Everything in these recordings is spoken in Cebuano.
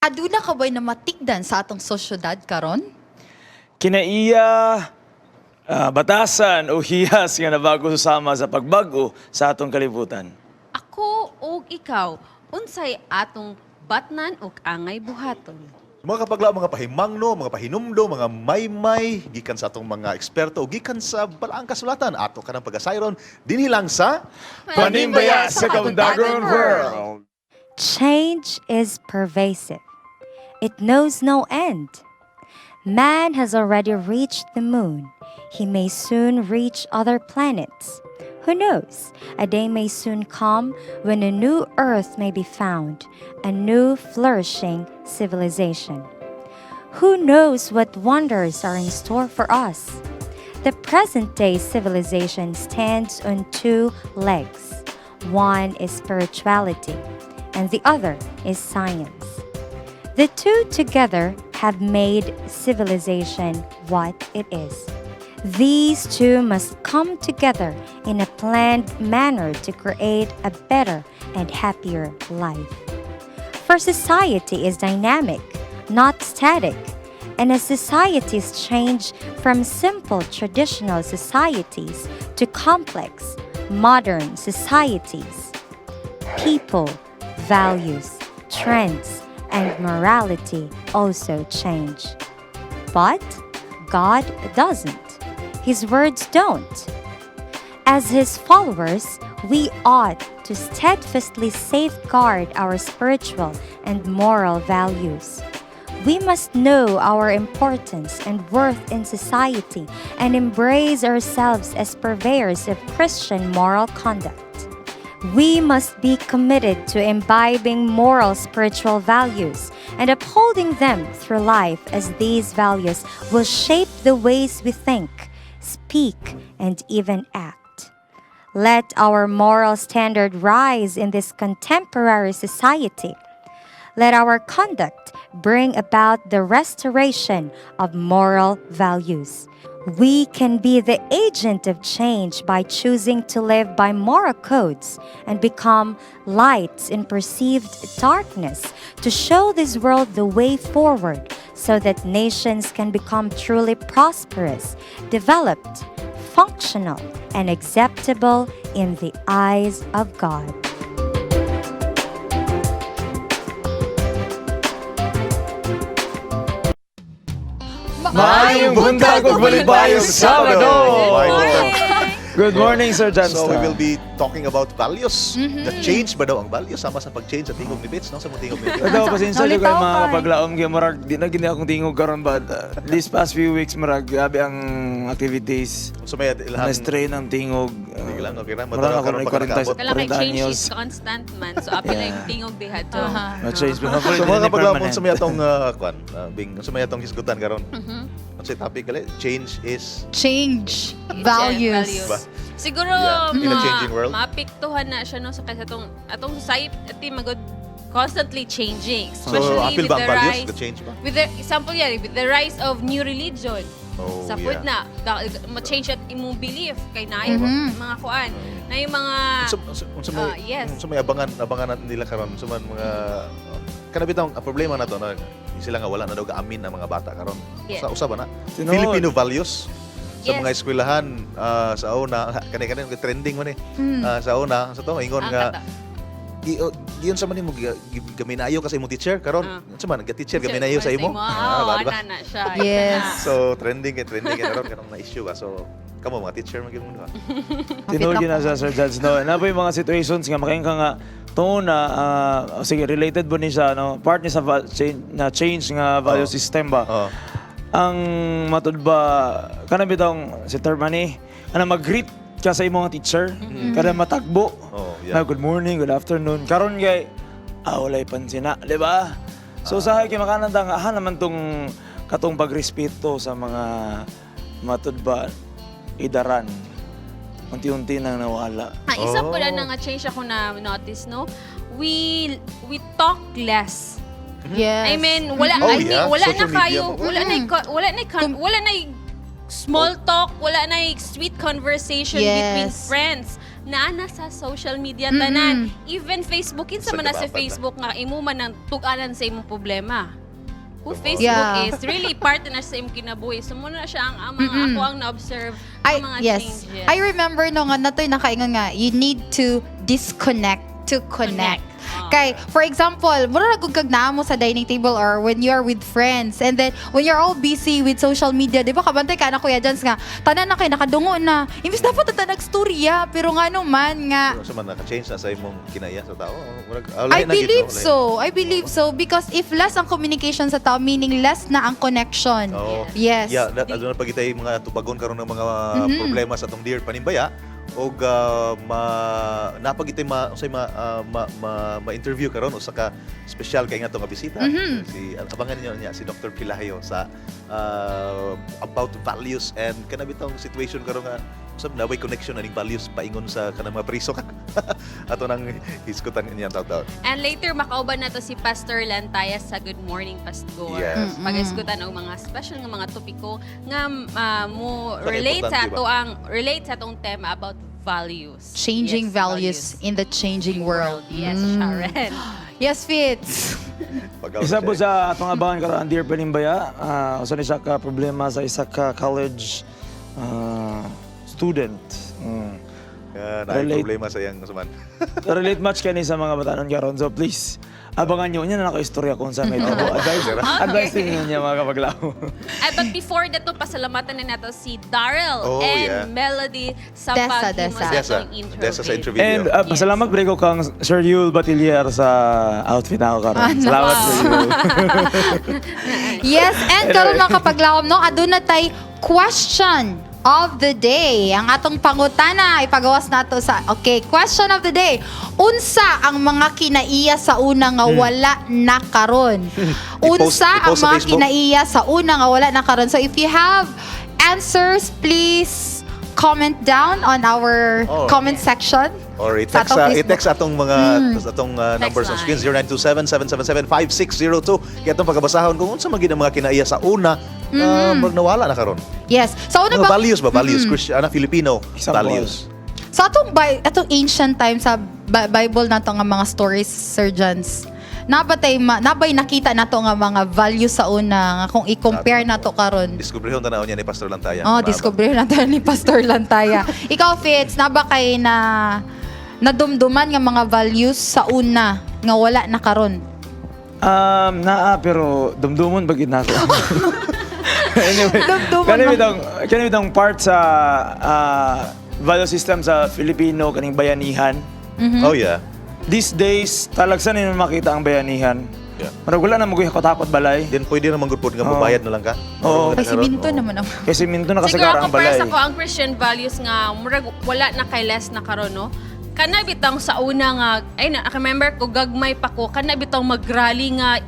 Aduna ka ba'y namatikdan sa atong sosyudad karon? Kinaiya, batasan o hiyas nga nabago susama sa pagbago sa atong kalibutan. Ako og ikaw, unsay atong batnan ug angay buhaton? Mga kapaglaom, mga pahimangno, mga pahinumdo, mga maymay, gikan sa atong mga eksperto, o gikan sa balaang kasulatan, ato ka ng pag-asayron, dinhi lang sa Panimbaya sa Kaundagon World! Change is pervasive. It knows no end. Man has already reached the moon. He may soon reach other planets. Who knows? A day may soon come when a new earth may be found, a new flourishing civilization. Who knows what wonders are in store for us? The present day civilization stands on two legs. One is spirituality, and the other is science. The two together have made civilization what it is. These two must come together in a planned manner to create a better and happier life. For society is dynamic, not static. And as societies change from simple traditional societies to complex, modern societies, people, values, trends, and morality also change. But God doesn't. His words don't. As his followers, we ought to steadfastly safeguard our spiritual and moral values. We must know our importance and worth in society and embrace ourselves as purveyors of Christian moral conduct. We must be committed to imbibing moral spiritual values and upholding them through life, as these values will shape the ways we think, speak, and even act. Let our moral standard rise in this contemporary society. Let our conduct bring about the restoration of moral values. We can be the agent of change by choosing to live by moral codes and become lights in perceived darkness to show this world the way forward so that nations can become truly prosperous, developed, functional, and acceptable in the eyes of God. Maayong buntag ug balibayong Sabado! Maayong buntag. Good morning, Sir Johnston. So we will be talking about values. The change ba daw ang values? Sama sa pag-change sa tingog ni Bits, no? Sa mga tingog ni Bits. Ito, pasensya jud kayo, Nalitaw mga ka eh. kapaglaom kay murag di na gini akong tingog karon, but this past few weeks murag grabe ang activities. So may ilahang Na-strain ang tingog. Hindi lang, okay ra. Murag Madara ako karon na pa 40 nakabot. Kala kay 40 change anyos. is constant man. So apil na yung tingog diha to. Ma-change but hopefully So di mga na kapaglaom, permanent. unsa may atong kwan, bing, unsa may atong hisgutan karon? Unsay topic gali? Change is Change Yeah, values. Ba? Siguro Yeah, in a changing world. maapektuhan na siya, no, sa kasi atong society magod constantly changing, So especially apil with ba ang the values? rise The change ba? with the example, yeah, with the rise of new religion. Oh, Sa food yeah. na ma-change at imong belief kay na yung mga kuan na yung mga Unsa may Ah, yes. unsa may abangan natin nila karon, unsa man mga kana bitong ang problema na to, no, sila nga wala na daw gaamin ang mga bata karon. Yes. Sa usa ba na? Tinuod. Filipino values sa mga eskwelahan, sa una kani kani trending man eh. Sa una sa to ingon Ang nga kata. Giyon sa man nimo gaminayo ka sa imong teacher karon. Unsa man ga teacher gaminayo sa imo? Oo, Ba, di ba? ana na siya. Yes. So trending kay trending kay karon kanang na issue ba. So kamo mga teacher man gyud mo duha. Tinuod gyud na siya, Sir Judge, no. Naa yung mga situations nga makaingon ka nga tungod na, sige, related ba ni siya, no, part ni sa change, na change nga value Oo. system ba. Oh. Ang matud ba kana bitong si Termani ana mag-greet ka sa imong teacher kada matagbo. Oh, yeah. Na good morning, good afternoon. Karon kay walay pansin na, di ba? So sa kay makananda nga aha naman tong katong pagrespeto sa mga matud ba idaran. Unti-unti nang nawala. Isa pala Oh. na nga change ako na notice, no? We talk less. Yes. I mean, wala, Oh, I mean, yeah. wala na Social media kayo, mo. wala na small talk, wala na sweet conversation between friends. naa na sa social media tanan. Even Facebook, kinsa Sa man na sa gabapat na. Facebook nga imo man ang tug-anan sa imong problema. Kung Facebook is really part na sa imong kinabuhi. So muna siya ang mga ako ang na-observe I, ang mga yes. changes. I remember no nga natoy nakaingon nga you need to disconnect to connect. Connect. Ah. Kay, for example, mura ra gud kag naa mo sa dining table or when you're with friends and then when you're all busy with social media, di ba kabantay ka na Kuya Jans nga tanan na kay nakadungo na. Imbis dapat ta nagstorya pero ngano man nga Pero sa man naka-change na sa imong kinaya sa tao. Murag, I lahi na gid, believe no? Lahi. so. I believe so because if less ang communication sa tao, meaning less na ang connection. Oo. Yes. Yeah, that aduna pag itay mga tubagon karon ng mga problema sa atong dear panimbaya og ma napag itay ma unsay ma, ma, ma, ma-interview karon usa ka special kay nga atong nga bisita si abangan ninyo niya si Dr. Pilayo sa about values and kana bitong situation karon nga usab na way connection aning values paingon sa kanang mga priso ka ato nang hisgutan niya taw-taw. And later, makauban na to si Pastor Lantaya sa Good Morning Pastor. Yes. Pag-isgutan og mga special nga mga topiko nga mo Baka relate sa importante ato ang relate sa atong tema about values. Changing Yes, values in the changing world. Yes, Sharon. Yes, Fitz. Pag-out Isa po siya. sa atong abangan karon ang Dear Panimbaya, usa ni siya ka problema sa isa ka college student. Yeah, naay Relate. problema sa iyang suman. Relate much kani sa mga batanon karon. So please, abangan nyo. Unya na nako istorya kung sa may tabo. Advice, advice ninyo niya mga kapaglaw. Ay, but before that, to, pasalamatan na nato si Daryl Oh, and yeah. Melody sa Desa, paghimo Desa. sa Desa. atong intro. Desa sa intro video. video. And pasalamat pre ko kang Sir Yul Batilier sa outfit na ako karon. Salamat Sir Yul. Yes, and karon mga kapaglawom no, aduna tay question of the day. Ang atong pangutana ipagawas nato sa Okay, question of the day. Unsa ang mga kinaiya sa una nga wala na karon? Unsa ang I-post sa mga Facebook. kinaiya sa una nga wala na karon? So if you have answers, please comment down on our Oh. comment section. Or Sa i-text atong sa Facebook. i-text atong mga atong numbers on line. screen 0927-777-5602. Kaya atong pagkabasahon kung unsa man gid ang mga kinaiya sa una murag nawala na karon. Yes. Sa una Mga ba values ba values Christian ana Filipino Example. values. Sa atong atong ancient time sa Bible nato nga mga stories surgeons. Nabatay nabay nakita nato nga mga value sa una nga kung i-compare nato karon. Diskubrehon tanaw niya ni Pastor Lantaya. Oh, discover nato ni Pastor Lantaya. Ikaw Fitz, naba kay na nadumduman nga mga values sa una nga wala na karon? Naa pero dumdumon bagid na ako. Anyway, Dumdumon kani man. bitong kani bitong part sa value system sa Filipino kaning bayanihan. Oh yeah. These days, talagsan ninyo makita ang bayanihan. Yeah. Marag wala na maguhi takot balay. Then pwede naman gud pod nga Oo. mobayad na lang ka. Oo. Kay si Binto naman ako. Kasi minto Siguro nakasigara ako ang balay. para sa ko ang Christian values nga murag wala na kay less na karon no. Kana bitang sa una nga ay na remember ko gagmay pa ko kana bitang magrally nga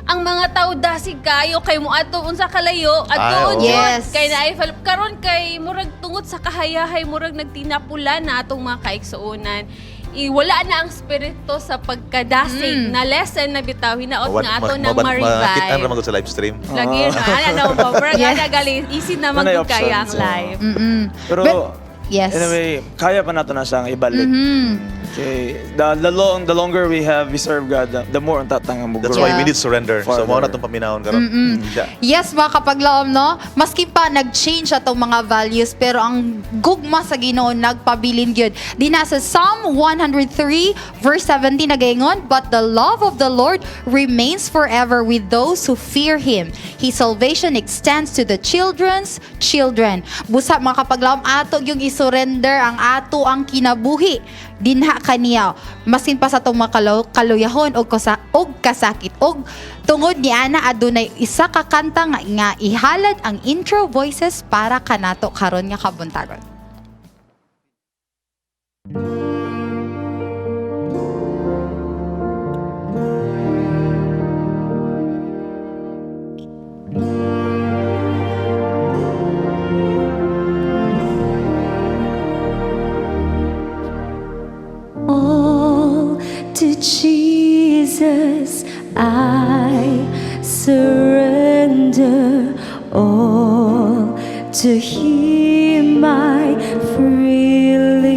ang mga tao dasig kayo kay mo ato unsa kalayo Ay, adto oo. jud Yes. kay naay karon kay murag tungod sa kahayahay murag nagtinapula na atong mga kaigsuonan. I, wala na ang spirito sa pagkadasig na lesson na bitaw hinaot nga ato nang Makita ma-revive. ra man gud sa live stream. Lagi na, ano na ba? Murag Yes. ana gali, easy na Wala magud yung kaya ang options, oo. live. Pero Yes. anyway, kaya pa nato na siyang ibalik. Okay, the longer we have we serve God, the more ang tatang ang That's grow. why we need surrender. So Farther. mao na tong paminahon karon. Siya. Yes, mga kapaglaom, no? Maski pa nag-change atong mga values, pero ang gugma sa Ginoo nagpabilin gyud. Di na sa Psalm 103 verse 17 nagaingon, "But the love of the Lord remains forever with those who fear him. His salvation extends to the children's children." Busa mga kapaglaom, ato yung isurrender ang ato ang kinabuhi dinha kaniya masin pa sa atong mga kaluyahon og og kasakit og tungod ni ana adunay isa ka kanta nga ihalad ang intro voices para kanato karon nga kabuntagon. All to Jesus I surrender. All to Him I freely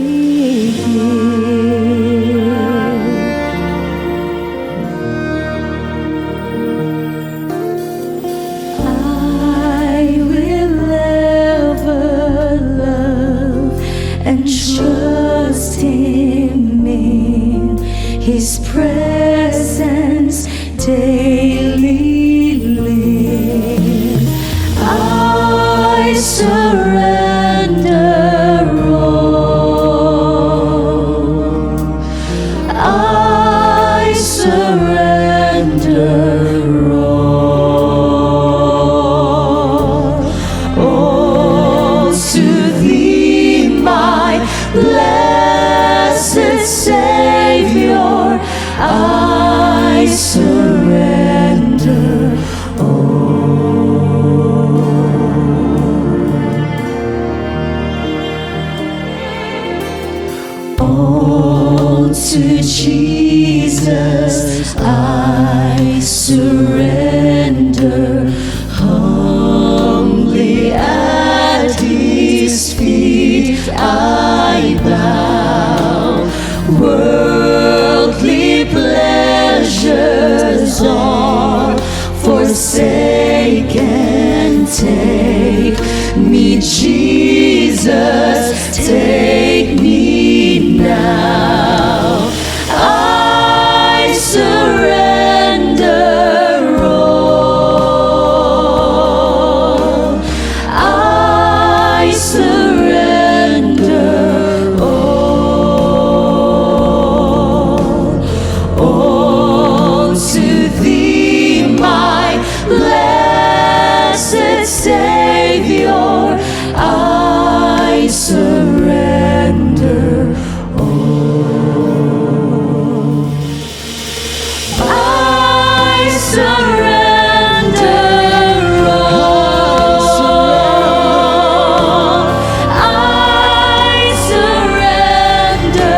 His presence daily live. I surrender all. I surrender all. All to Thee, my blessed Savior, I surrender all. All to Jesus I surrender, humbly at His feet I bow. Worldly pleasures all forsaken, take me, Jesus, take me now. I surrender all. I surrender all. All to Thee, my blessed Savior, I surrender all. I surrender all. I surrender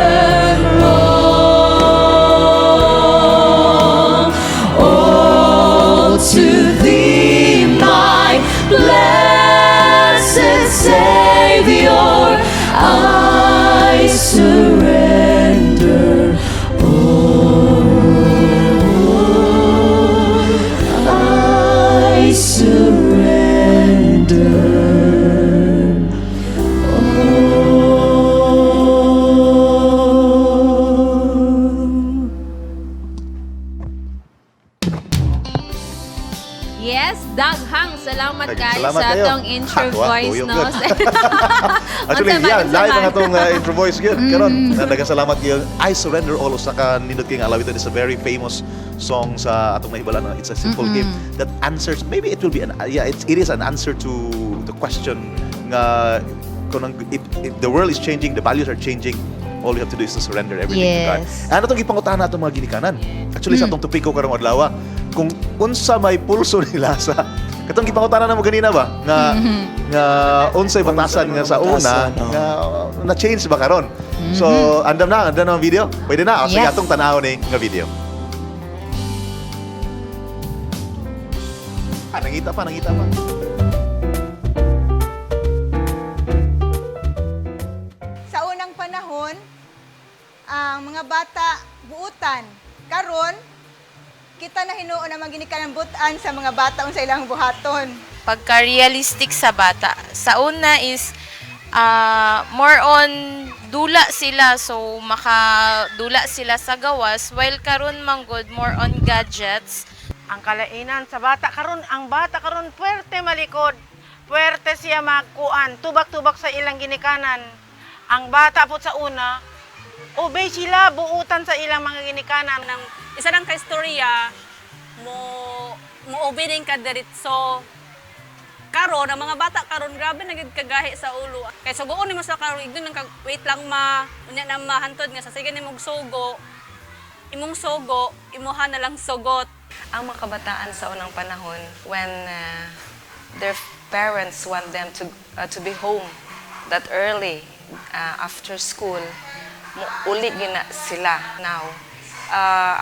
all. All to Thee, my blessed Savior, I surrender all. I surrender all. Yes, daghang salamat Daghang guys salamat sa kayo. atong intro Ha, wa, voice, tuyong no. good. Actually, Unsa man, yeah, unsa live ang man. atong intro voice gyud. Karon, daghang salamat gyud. I Surrender All, usa ka nindot kay nga alawiton, is a very famous song sa atong nahibala na It's a Simple Gift that answers, maybe it will be an, yeah, it is an answer to the question nga kung if the world is changing, the values are changing, all you have to do is to surrender everything to God. Ano itong gipangutahan nato mga ginikanan? Actually, sa atong topiko karong adlaw, kung unsa may pulso nila sa katong gipangutanan namo ganina ba nga nga unsay batasan nga sa una Batasan, oh. nga na change ba karon? So, andam na ang video. Pwede na. O, sige, Yes. atong tan-awon ni nga video. Ah, nangita pa, nangita pa. Sa unang panahon, ang mga bata buutan. Karon, kita na hinuon ang mga ginikanan butan sa mga bata unsa ilang buhaton. Pagka-realistic sa bata. Sa una is more on dula sila, so makadula sila sa gawas, while karon manggod more on gadgets. Ang kalainan sa bata karon, ang bata karon puwerte malikod. Puwerte siya magkuan, tubak-tubak sa ilang ginikanan. Ang bata po sa una, obey sila, buutan sa ilang mga ginikanan. Ng isa lang ka istorya mo mo obey ka diretso. Karon ang mga bata karon, grabe na gid kagahi sa ulo kay sugoon nimo sa karon, igdon nang kag wait lang ma, unya na mahantod nga sa sige nimo sugo, imong sugo imuha na lang sugot. Ang mga kabataan sa unang panahon, when their parents want them to be home that early after school, uli gina sila now.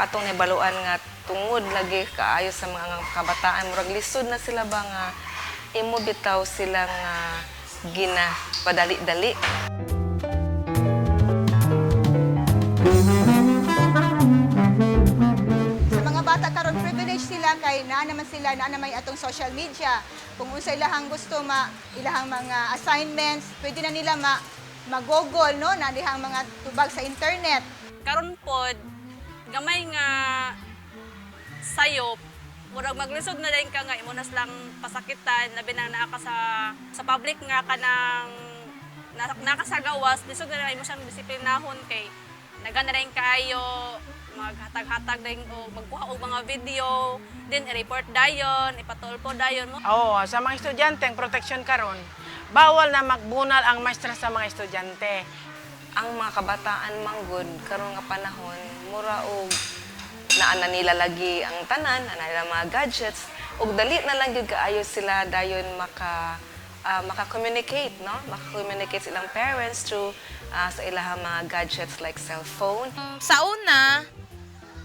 Atong nabaluan nga tungod lagi kaayo sa mga kabataan, murag lisod na sila ba nga imo bitaw sila nga gina padali-dali. Sa mga bata karon, privilege sila kay naa naman sila, naa naman atong social media. Kung unsa ilahang gusto ma ilahang mga assignments, pwede na nila ma mag-google, no, na dihang mga tubag sa internet. Karon pod, Gamay nga sayop, murag maglisod na din ka nga imo na silang pasakitan, labi na naa ka sa public nga kanang na, ka sa gawas, lisod na imo siyang disiplinahon kay naga na rin kaayo maghatag-hatag din o magkuha og mga video, then i-report dayon, ipatulpo dayon mo. Oo, sa mga estudyante, ang protection karon, bawal na magbunal ang maestra sa mga estudyante. Ang mga kabataan manggod karon nga panahon, mura og naa na nila lagi ang tanan, naa na nila mga gadgets ug dali na lang gyud kaayo sila dayon maka-communicate, no, maka-communicate sa ilang parents through sa ilahang mga gadgets like cellphone. Sa una,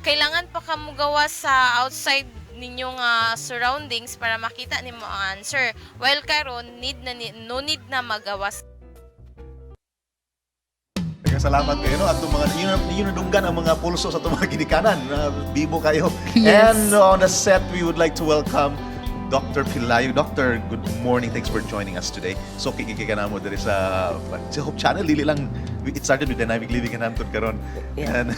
kailangan pa ka mugawas sa outside ninyo nga surroundings para makita nimo ang answer. While karon need na no need na magawas. Daghang salamat kayo, no? Atong mga yun nadunggan ang mga pulso sa atong mga ginikanan. Na bibo kayo. Yes. And on the set, we would like to welcome Dr. Pilayo. Doctor, good morning. Thanks for joining us today. So, kikiki ka na mo diri sa Hope Channel. Dili lang, it started with Dynamic Living kanamton karon. And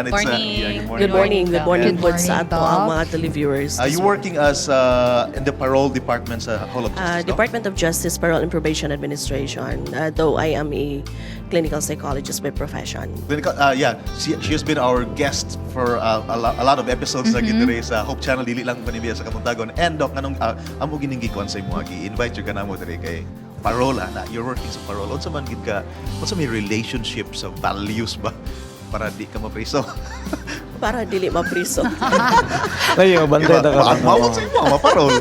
it's Morning. Yeah, good morning. Good morning. Good morning Good po sa morning, ato ang Doc. mga televiewers. Are you working as in the parole department sa Hall of Justice, Doc? Department of Justice, Parole and Probation Administration. Though I am a clinical psychologist by profession. Clinical, yeah, she has been our guest for a lot of episodes na mm sa Hope Channel, dili lang panibiya sa Kabuntagon. And Doc, anong amo gining gikuan sa imo gi-invite yung kanamo diri kay parole na you're working sa parole. Unsa man gid ka, unsa may relationship sa values ba para di ka mapriso? Para dili mapriso. Ay, bantay ta ka. Mawag sa imo, ma-parole.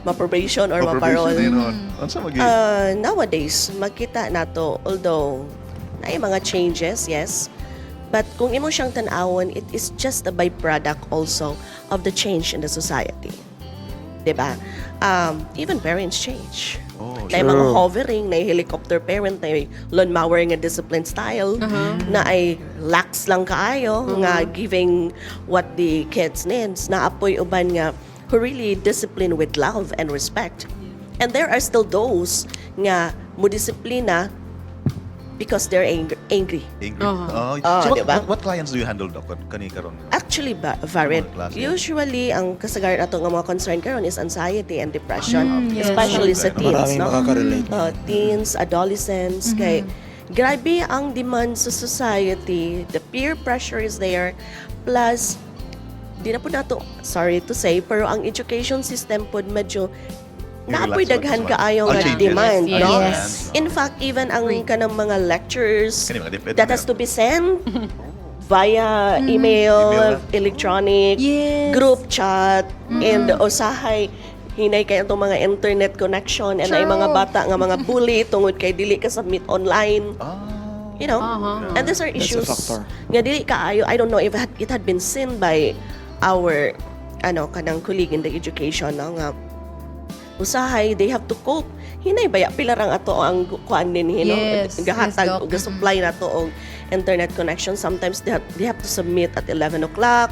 Ma-probation or Ma-probation ma-parole. din, no? Unsa man gid? Nowadays, makita nato, although naay mga changes, yes, but kung imo siyang tan-awon, it is just a byproduct also of the change in the society. 'Di ba? Even parents change. Oh, Na mga hovering, na helicopter parent, na lawnmower nga discipline style, na ay lax lang kaayo, nga giving what the kids needs, na apoy uban nga who really discipline with love and respect. And there are still those nga mo disiplina because they're angry. Angry. Oh, Ah, so what, diba? what clients do you handle, Doc? Kani karon? Actually, ba, varied. Mga klase. Usually, ang kasagaran ato nga mga concern karon is anxiety and depression, yes. especially sa teens, Maraming no? makaka-relate. Teens, adolescents, kay grabe ang demand sa society, the peer pressure is there, plus, di na po nato, sorry to say, pero ang education system po medyo naapoy Relax daghan ba? kaayo Ah, nga changes. demand, Yes. no? Yes. In fact, even ang kanang mga lectures Kani mga DepEd that has na. to be sent via email, Email na. electronic, group chat, and usahay hinay kay atong mga internet connection and ay mga bata nga mga bully tungod kay dili ka submit online. You know? And these are That's a issues factor. nga dili kaayo. I don't know if it had been seen by our ano kanang colleague in the education, no, nga usahay they have to cope. Hinay baya pila rang ato ang kuan din no, gahatag Yes, Doc. og supply na to og internet connection. Sometimes they have to submit at 11 o'clock,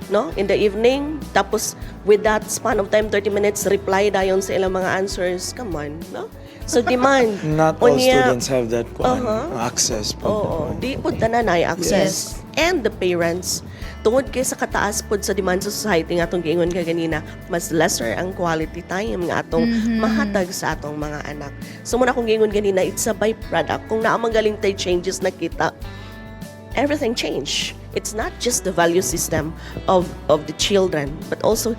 no, in the evening, tapos with that span of time, 30 minutes, reply dayon sa ilang mga answers. Come on, no? So demand. Not all Unya, students have that kuan, access po. Oo, di po tanan ay access. And the parents, tungod kay sa kataas pod sa demand sa society nga atong giingon ka ganina, mas lesser ang quality time nga atong mahatag sa atong mga anak. So muna akong giingon ganina, it's a byproduct. Kung naa man galing tay changes na kita, everything change. It's not just the value system of the children, but also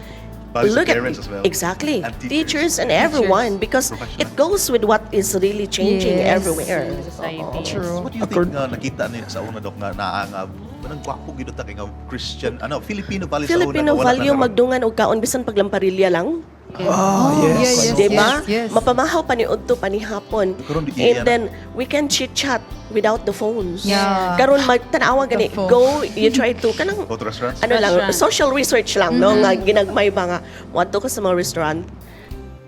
Values of look at parents as well. Exactly. And teachers. Teachers and everyone, because Professionals. it goes with what is really changing everywhere. Society. Oo. True. What do you think nga nakita ni sa una, Doc, nga naa nga manang gwapo gyud ta kay nga Christian ano Filipino value sa una Filipino nga wala na value karon? magdungan og kaon bisan paglamparilla lang. Ah, yes. Yeah, yes, Diba? yes. Mapamahaw pa ni udto pa ni hapon. Karon di And iya na. then we can chit chat without the phones. Karon magtanawa gani The phone. go, you try to kanang Go to restaurants? ano lang, Restaurant. social research lang, no, nga ginagmay ba nga moadto ka sa mga restaurant,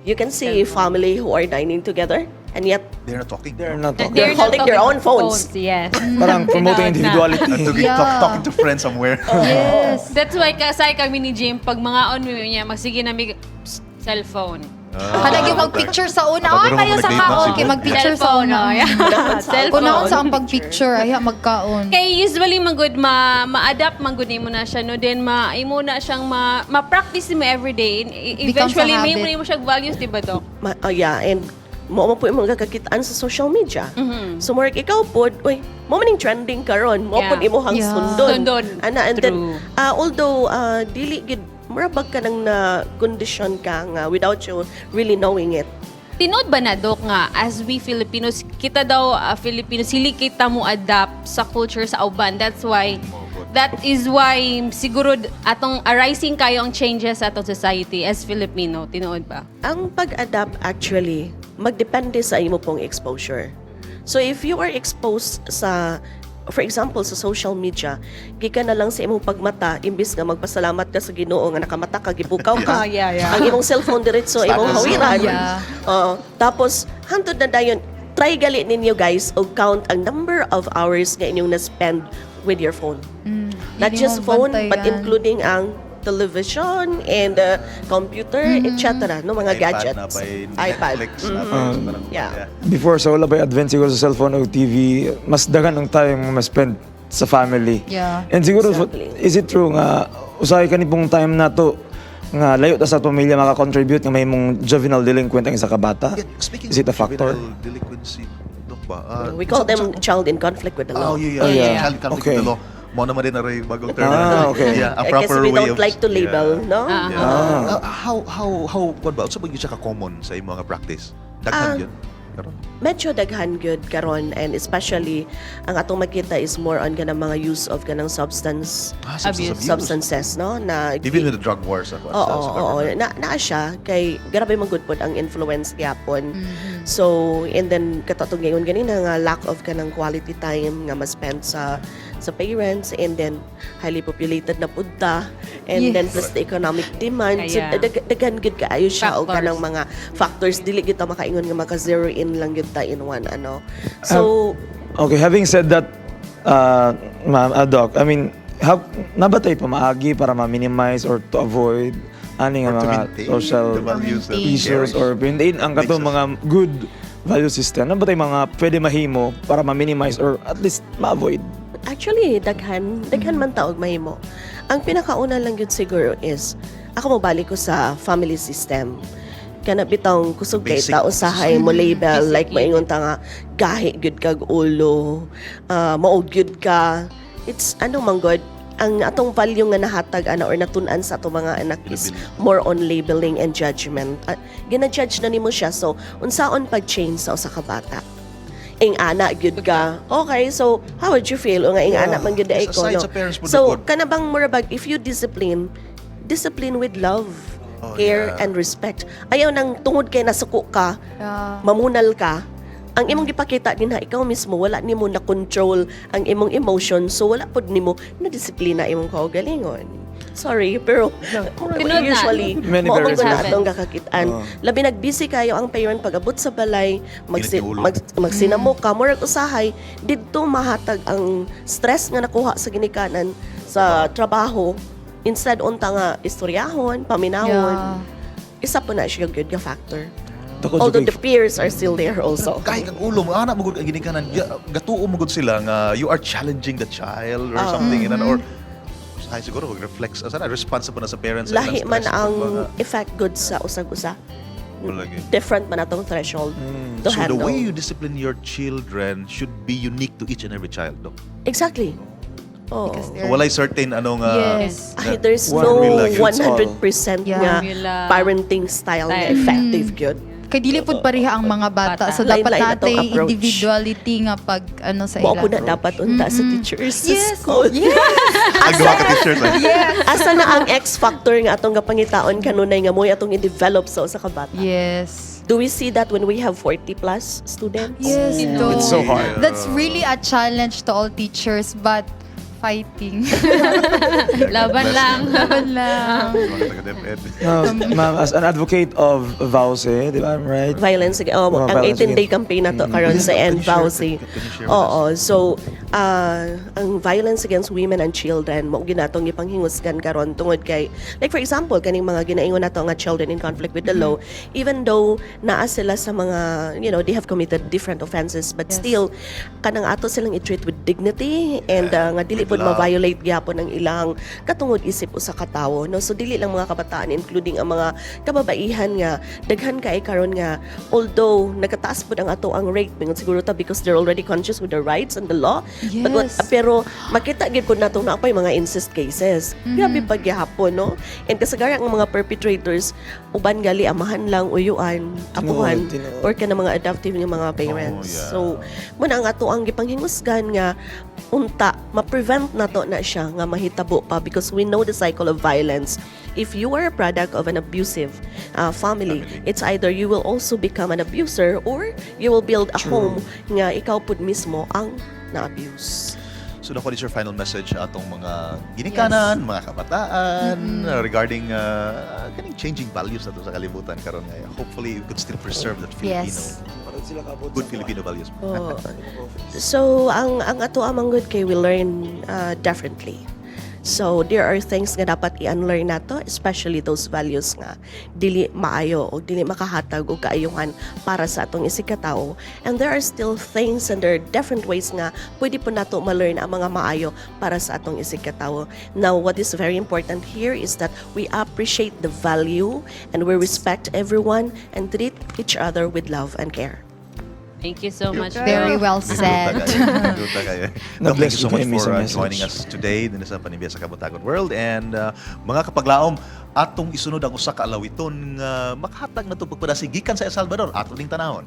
you can see family who are dining together and yet They're not talking. They're not talking. They're not holding their talking own phones. Yes. Parang promoting Tinood na. individuality. Talking to friends somewhere. Yes. That's why kasay kami ni Jim, pag mga on mi niya, magsige na mi, "Psst, cellphone." Kanang yung mag-picture sa una. Kapag Ay, meron kayo mo sa nag-date na kaon. siguro. Kay mag-picture sa Cellphone, una. oh, yeah. Cellphone. Unahon sa ang pag-picture. Ay, magkaon. Kay usually man good ma ma-adapt man gud nimo na siya, no, then ma imo na siyang ma ma-practice mo every day. Becomes a Eventually may habit. mo siya values, di ba, Doc? Oh yeah, and mo po yung mga kakitaan sa social media. So murag ikaw pod, uy, mo maning trending karon, mo pod imong sundon. Sundon. Ana, and then True. Although dili gid mura bag ka nang na condition ka nga without you really knowing it. Tinuod ba na, Doc, nga as we Filipinos, kita daw Filipinos, hili kita mo adapt sa culture sa uban. That is why siguro atong arising kayo ang changes sa atong society as Filipino. Tinuod ba? Ang pag-adapt actually magdepende sa imo pong exposure. So if you are exposed sa, for example, sa social media, gikan na lang sa imong pagmata, imbis nga magpasalamat ka sa Ginoo nga nakamata ka, gipukaw ka. Ah, yeah. Ang imong cellphone diretso imong Status. hawiran. Oo. Tapos hantod na dayon, try gali ninyo guys og count ang number of hours nga inyong na-spend with your phone. Not Hindi just mo phone, but bantayan. including ang television and computer, etc. No, mga iPad gadgets. na pa'y iPad. Netflix na pa'y yeah. Before sa wala ba advent siguro sa cellphone o TV, mas daghan ang time nga ma-spend sa family. And siguro, is it true nga usahay kani pong time na to nga layo ta sa pamilya maka-contribute nga may mong juvenile delinquent ang isa ka bata? Yeah, speaking Is it a of factor? juvenile delinquency, Doc ba? We call them child in conflict with the law. Oh, yeah. Oh, yeah. Child conflict with the law. Mo naman din aray bagong term. Ah, okay. Yeah, a Eh, proper kasi we way don't of like to label, no? Yeah. Ah. How kuan ba? Unsa ba gyud siya ka common sa imong nga practice? Daghan gyud karon. Medyo daghan gyud karon, and especially ang atong makita is more on kanang mga use of kanang substance Ah, substance Abuse. abuse. Substances, no, na Even with the drug wars ako. Oo, sa oo. government. Na, naa siya kay grabe man gud pod ang influence gyapon. So, and then katong gayon ganina nga lack of kanang quality time nga ma-spend sa parents, and then highly populated na pud ta, and then plus the economic demand. So Kaya. daghan gud kaayo siya og Factors. kanang mga factors, dili gyud ta makaingon nga maka zero in lang gyud ta in one ano. So Okay, having said that, ma'am, Doc, I mean, how, nabatay pamaagi para ma-minimize or to avoid ani nga Or to mga maintain social the values that we issues cherish. or maintain ang katong Makes us- mga good value system? Ano ba tayo mga pwede mahimo para ma-minimize or at least ma-avoid? Actually, daghan, daghan man taog mahimo. Ang pinakauna lang yun siguro is, ako mobalik ko sa family system. Kana bitong kusog kay Basic. tao usahay mo label, Basic like unit. maingon ta nga gahi gyud kag ulo, mao gyud ka. It's ano man god, ang atong value nga nahatag ana or natun-an sa atong mga anak is more on labeling and judgment. Gina-judge na nimo siya, so unsaon pag-change sa usa ka bata? Ing ana gyud ka. Okay, so how would you feel? O nga ing ana man gyud ay Yes, ko, aside no? sa parents po So na good. kana bang mura bag if you discipline, discipline with love, care and respect. Ayaw nang tungod kay nasuko ka, mamunal ka. Ang imong gipakita din ha, ikaw mismo wala nimo na control ang imong emotion, so wala pod nimo na disiplina imong kaugalingon. Sorry, pero Tinuod na. usually Many mao man parents gud na happens. atong gakakitaan. Labi nagbisi kayo ang parent pag abot sa balay, Init yung ulo. magsinamo ka, murag usahay didto mahatag ang stress nga nakuha sa ginikanan sa trabaho instead unta nga istoryahon, paminawon. Isa po na siya good nga factor. Dako, Although jud the peers are still there also. Kahit ang ulo mo, anak mo gud ang ginikanan, gatuo mo gud sila nga you are challenging the child or something or ay siguro reflex sana responsible na sa parents sa Lahi ilang man stress, ang mga- effect good sa usag-usa. Palagi. Different man atong threshold to So the handle. way you discipline your children should be unique to each and every child, no? Exactly. Oh. Because So walay certain ano nga Ay, there's One no formula fits all. 100% nga Formula. parenting style nga Style. effective gyud. Kay dili pud pareha ang mga bata. Bata. So dapat Lain-lain atong natay approach. individuality nga pag ano sa Mao ila. po na dapat unta sa teachers sa school. Ang gawa ka teacher like. Asa na ang X factor nga atong gapangitaon kanunay nga mo'y atong i-develop sa usa ka bata? Yes. Do we see that when we have 40 plus students? Yes, though. It's so hard. That's really a challenge to all teachers, but fighting. Laban lang. Laban lang. Mga taga-DepEd. Ma'am, as an advocate of VAWC, di ba? I'm right? Violence oh, Oh, ang violence 18-day against- campaign na to karon sa Can End you share- VAWC. can you share with Oo, so Ang violence against women and children mao ginatong gipanghingusgan karon tungod kay, like for example, kaning mga ginaingon nato nga children in conflict with the law, even though naa sila sa mga they have committed different offenses, but still kanang ato silang i-treat with dignity and nga dili With pod love. ma-violate gyapon ang ilang katungod isip usa ka tawo, no? So dili lang mga kabataan, including ang mga kababaihan nga daghan kay karon nga although nagkataas pod ang ato ang rate, mingon siguro ta because they're already conscious with their rights and the law, but pero makita gid pud nato na pa mga incest cases. Grabe pa gyapon, no? And kasagaran ang mga perpetrators, uban gali amahan lang, uyuan, apuhan, Tinuod, tinuod. or kana mga adoptive nga mga parents. Oh, yeah. So muna ang ato ang gipanghingusgan nga unta ma-prevent nato na siya nga mahitabo pa because we know the cycle of violence. If you are a product of an abusive family, Family. it's either you will also become an abuser or you will build a home nga ikaw pud mismo ang na-abuse. So, what is your final message atong mga ginikanan, mga kabataan, regarding kaning changing values nato sa kalibutan karon nga hopefully we could still preserve that Filipino, Parang sila kabot good sa Filipino values. Oh. So, ang ato amang good kay we learn differently. So, there are things nga dapat i-unlearn nato, especially those values nga dili maayo o dili makahatag og kaayuhan para sa atong isigkatao. And there are still things and there are different ways nga pwede po nato ma-learn ang mga maayo para sa atong isigkatao. Now, what is very important here is that we appreciate the value and we respect everyone and treat each other with love and care. Thank you so much. Very Doc. well said. Nindot kayo. Doc, thank you so much Na-bless for kami sa message. joining us today din sa Panimbiya sa Kabuntagon World. And mga kapaglaom, atong isunod ang usa ka alawiton nga makahatag na pagpadasig gikan sa El Salvador. Ato ning tanawon.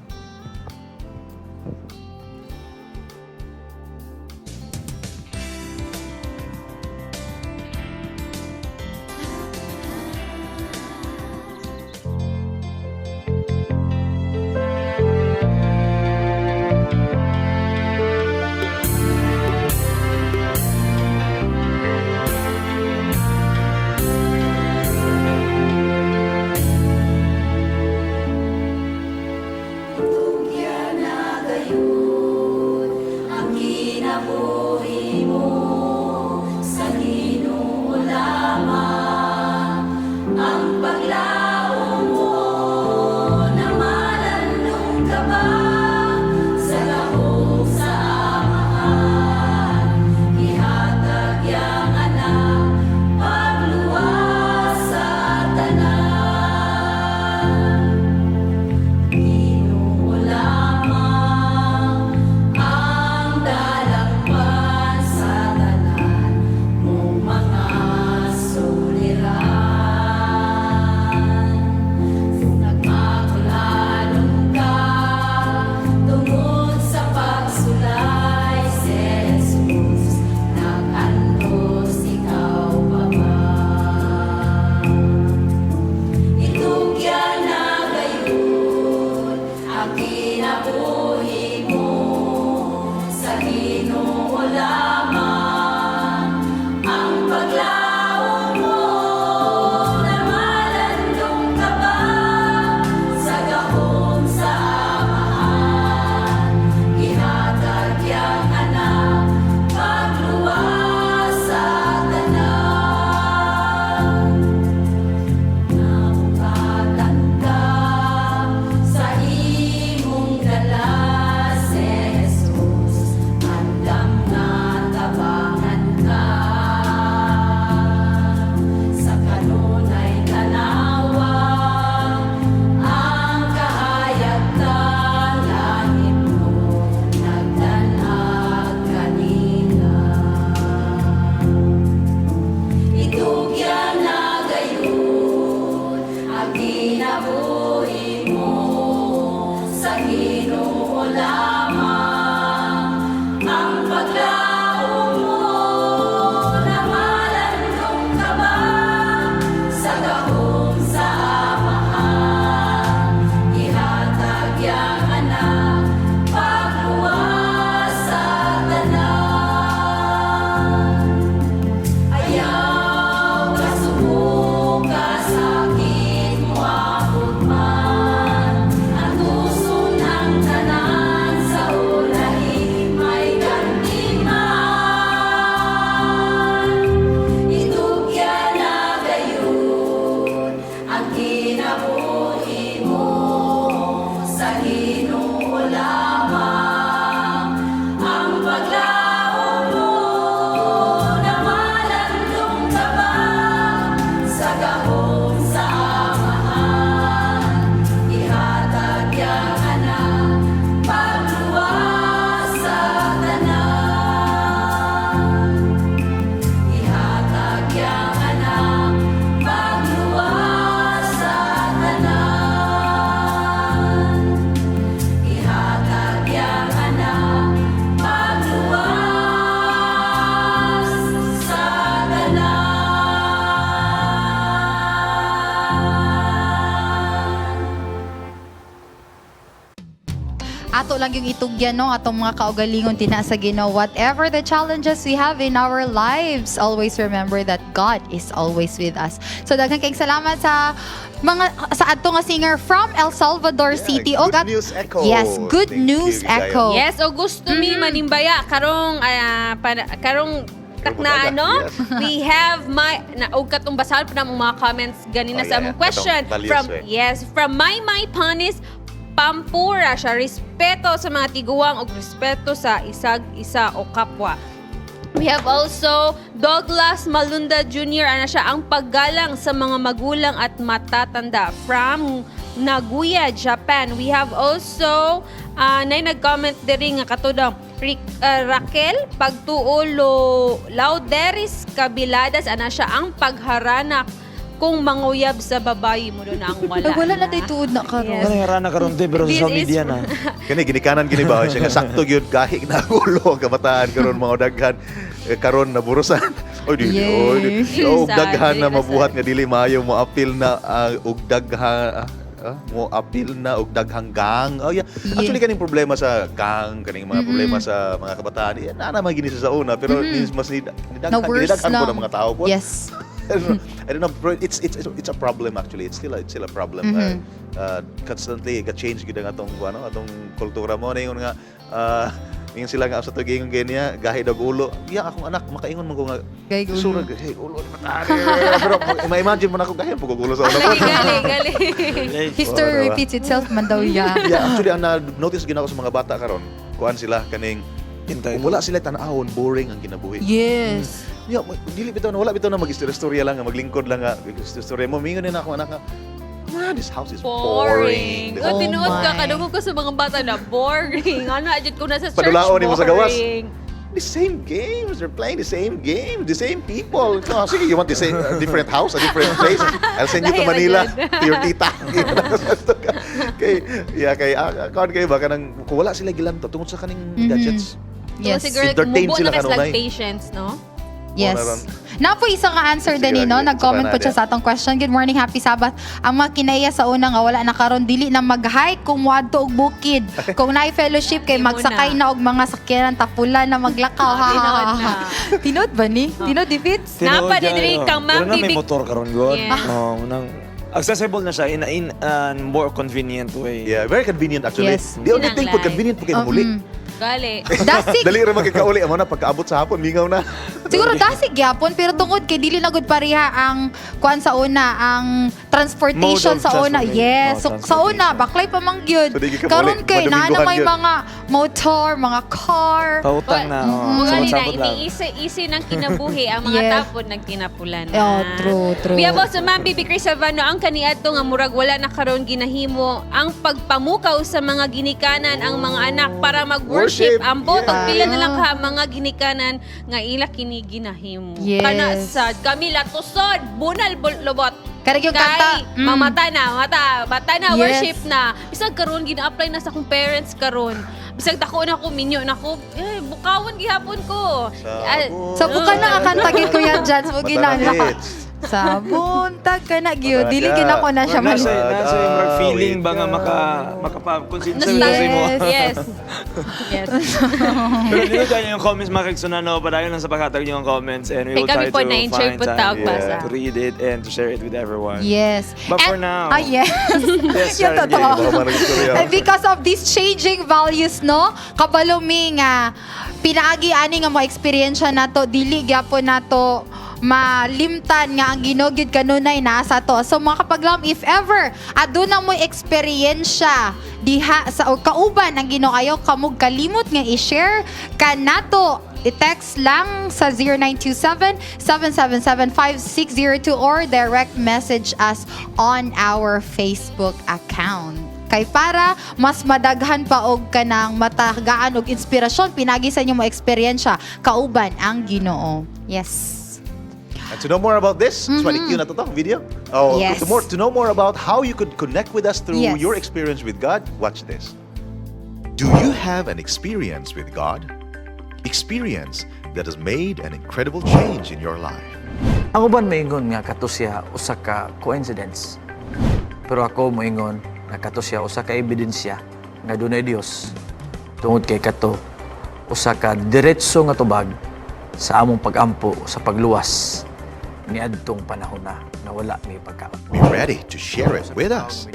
Ato lang yung itugyan, no, atong mga kaugalingon tina sa Ginoo. Whatever the challenges we have in our lives, always remember that God is always with us. So daghang kayong salamat sa mga sa adto nga singer from El Salvador City. Good News Echo. Yes, Good Thank News you, Gayo. Echo. Yes, o gusto mi manimbaya karong karong takna ano, we have my na og katong basahan pa namong mga comments ganina Oh, sa yeah, among yeah. question Katong values, from eh. yes, from My My Panis Pampura siya, respeto sa mga tiguang og respeto sa isag isa o kapwa. We have also Douglas Malunda Jr. Ano siya, ang paggalang sa mga magulang at matatanda from Nagoya, Japan. We have also nay nag-comment diri nga katudang Raquel Pagtuulo Lauderis Cabiladas, ana siya, ang pagharana kung manguyab sa babayi mo doon ang wala. Ay, wala na day tuod na karon. Yes. Kanang harana karon te, pero sa This social is media na. Kani ginikanan gini ba siya nga sakto gyud gahi na ulo ang kabataan karon mga daghan eh, karon na burusan. Oy dili oy dili. Yes. Og daghan na Dili na mabuhat sad. nga dili maayo mo apil na og daghan mo apil na og daghang gang. Oh yeah. Actually kaning problema sa gang, kaning mga problema sa mga kabataan, eh, naa naman gini sa una pero mas ni Na daghan worse daghan po lang. ng mga tao po. Yes. I don't know, bro, it's a problem actually. It's still a problem. Constantly ga change gid ang atong ano atong kultura mo na ingon nga ingon sila nga sa tuig genia gahi dag ulo. Yeah, akong anak makaingon man ko nga Gahi ulo. Sura gahi ulo ni patari. Pero ma-imagine mo na ako gahi pag ulo sa ulo. Gali, gali, gali. History Oo, diba? repeats itself man daw ya. Yeah, actually ang na-notice gid ako sa mga bata karon, kuan sila kaning Entitled. kung wala sila tan-awon, boring ang kinabuhi. Yes. Yeah, dili bitaw na wala bitaw na mag-istorya lang nga maglingkod lang nga istorya mo. Mingon na ako anak nga, "Man, this house is boring." Boring. Oh, Oh tinuod ka, my. kadungog ko sa mga bata na boring. Ano, adjud ko na sa church, Padulaon nimo sa gawas. boring. The same games, they're playing the same game, the same people. Oh, sige, you want the same, a different house, a different place? I'll send you to Lahi ra Manila, jud. to your tita. Kay, yeah, kay, kuan kayo ba, kanang, kung wala sila gilanto, tungod sa kaning gadgets. Yes. Siguro, Entertain mubo sila na kasi kanunay. patience, no? Yes. Wala ron. Na po isang answer Sige, din no? sige. Nag-comment po Isa pa siya na sa atong question. Good morning, happy Sabbath. Ang mga kinaya sa una nga wala na karon dili na mag-hike kung moadto og bukid. Kung naay fellowship kay Di mo magsakay na og mga sakyanan tapula na maglakaw. Ha, ha, Tinuod ha, na. Tinuod ba ni? Tinuod di Fitz? Tinuod Napa, dyan, diri oh. kang Ma'am Pero na may Bibi- motor karon god. Yeah. Oh, nang accessible na siya in a more convenient way. Yeah, very convenient actually. Yes. The only thing po, Kinanglan. convenient po kayo muli. Gali. Dasig. Dali ra magkakauli. Amo na, pagkaabot sa hapon, mingaw na. Siguro dasig gyapon pero tungod kay dili na gud pareha ang kuan sa una, ang transportation Mode of sa una. transportation. Yes, Oh, so, sa una transportation. baklay pa man gyud. So, di ka Karon muli. kay naa na Madomingguhan may gyud. mga motor, mga car. Pautang na. Oh. Mga na, Sabot-sabot lang. ini-easy ng kinabuhi ang mga tapod nagkinapulan na. Oh, true, true. We have also Ma'am Bibi Chris Savano, ang kaniadto nga murag wala na karon ginahimo ang pagpamukaw sa mga ginikanan ang mga anak para mag-worship. Worship, Ambot og yeah. pila na lang ka mga ginikanan nga ila kini ginahimo. Yes. Kana sad kami latusod, bunal lobot. Karag yung kanta. Kay, mamata na, mata, bata na, worship na. Bisag karon gina-apply na sa akong parents karon. Bisag dako na ko, minyo na ko, eh, bukawan gihapon ko. Ah, Sa buka na ang kanta gid Kuya Jans mo Mata gina na, hits. Sa buntag ka na gyud. Mata na Dili siya. gid ako na siya Nasa, mali. nasa yung murag feeling ba nga Wait. maka makapa-consider Nostalgia. sa imo. Yes. Pero dito tayo yung comments mga kaigsunan, no? Padayon lang sa paghatag niyo ang comments and we Kay will kami try po to na-enjoy find po time taog basa. to read it and to share it with everyone. Yes. But for now- Ah, yes. Yes, Yan Sharon, totoo. Baka manag-istorya. And because of these changing values, no? Kabalo mi nga pinaagi ani nga mo eksperyensya nato dili gyapon nato malimtan nga ang Ginoo gyud kanunay naa sa to. So mga kapaglam, if ever aduna mo eksperyensya diha sa o kauban ang Ginoo, ayaw kamog kalimot nga i-share kanato. I-text lang sa 0927-777-5602 or direct message us on our Facebook account. Kay para mas madaghan pa og kanang matagaan og inspirasyon pinagi sa inyo mo eksperyensya kauban ang Ginoo. Yes. And to know more about this, mm na to video. Oh, Yes. to know more about how you could connect with us through Yes. your experience with God, watch this. Do you have an experience with God? Experience that has made an incredible change in your life. Ang uban maingon nga kato siya usa ka coincidence. Pero ako moingon nga kato siya usa ka ebidensya nga dunay Dios. Tungod kay kato usa ka diretso nga tubag sa among pagampo sa pagluwas niadtong panahon na nga wala may pagkaon. Be ready to share it with us.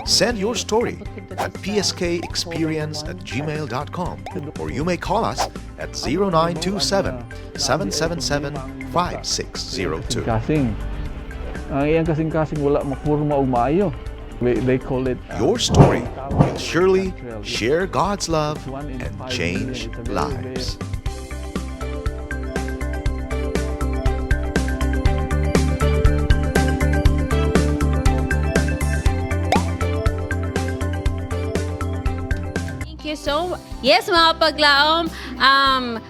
Send your story at pskexperience@gmail.com or you may call us at 0927 777 5602. Kasing. Ang iyang kasing-kasing wala mapurma og maayo. They call it Your story will surely share God's love It's one in and 5 change million. It's a very, very lives. Thank you so. Yes, mga paglaom.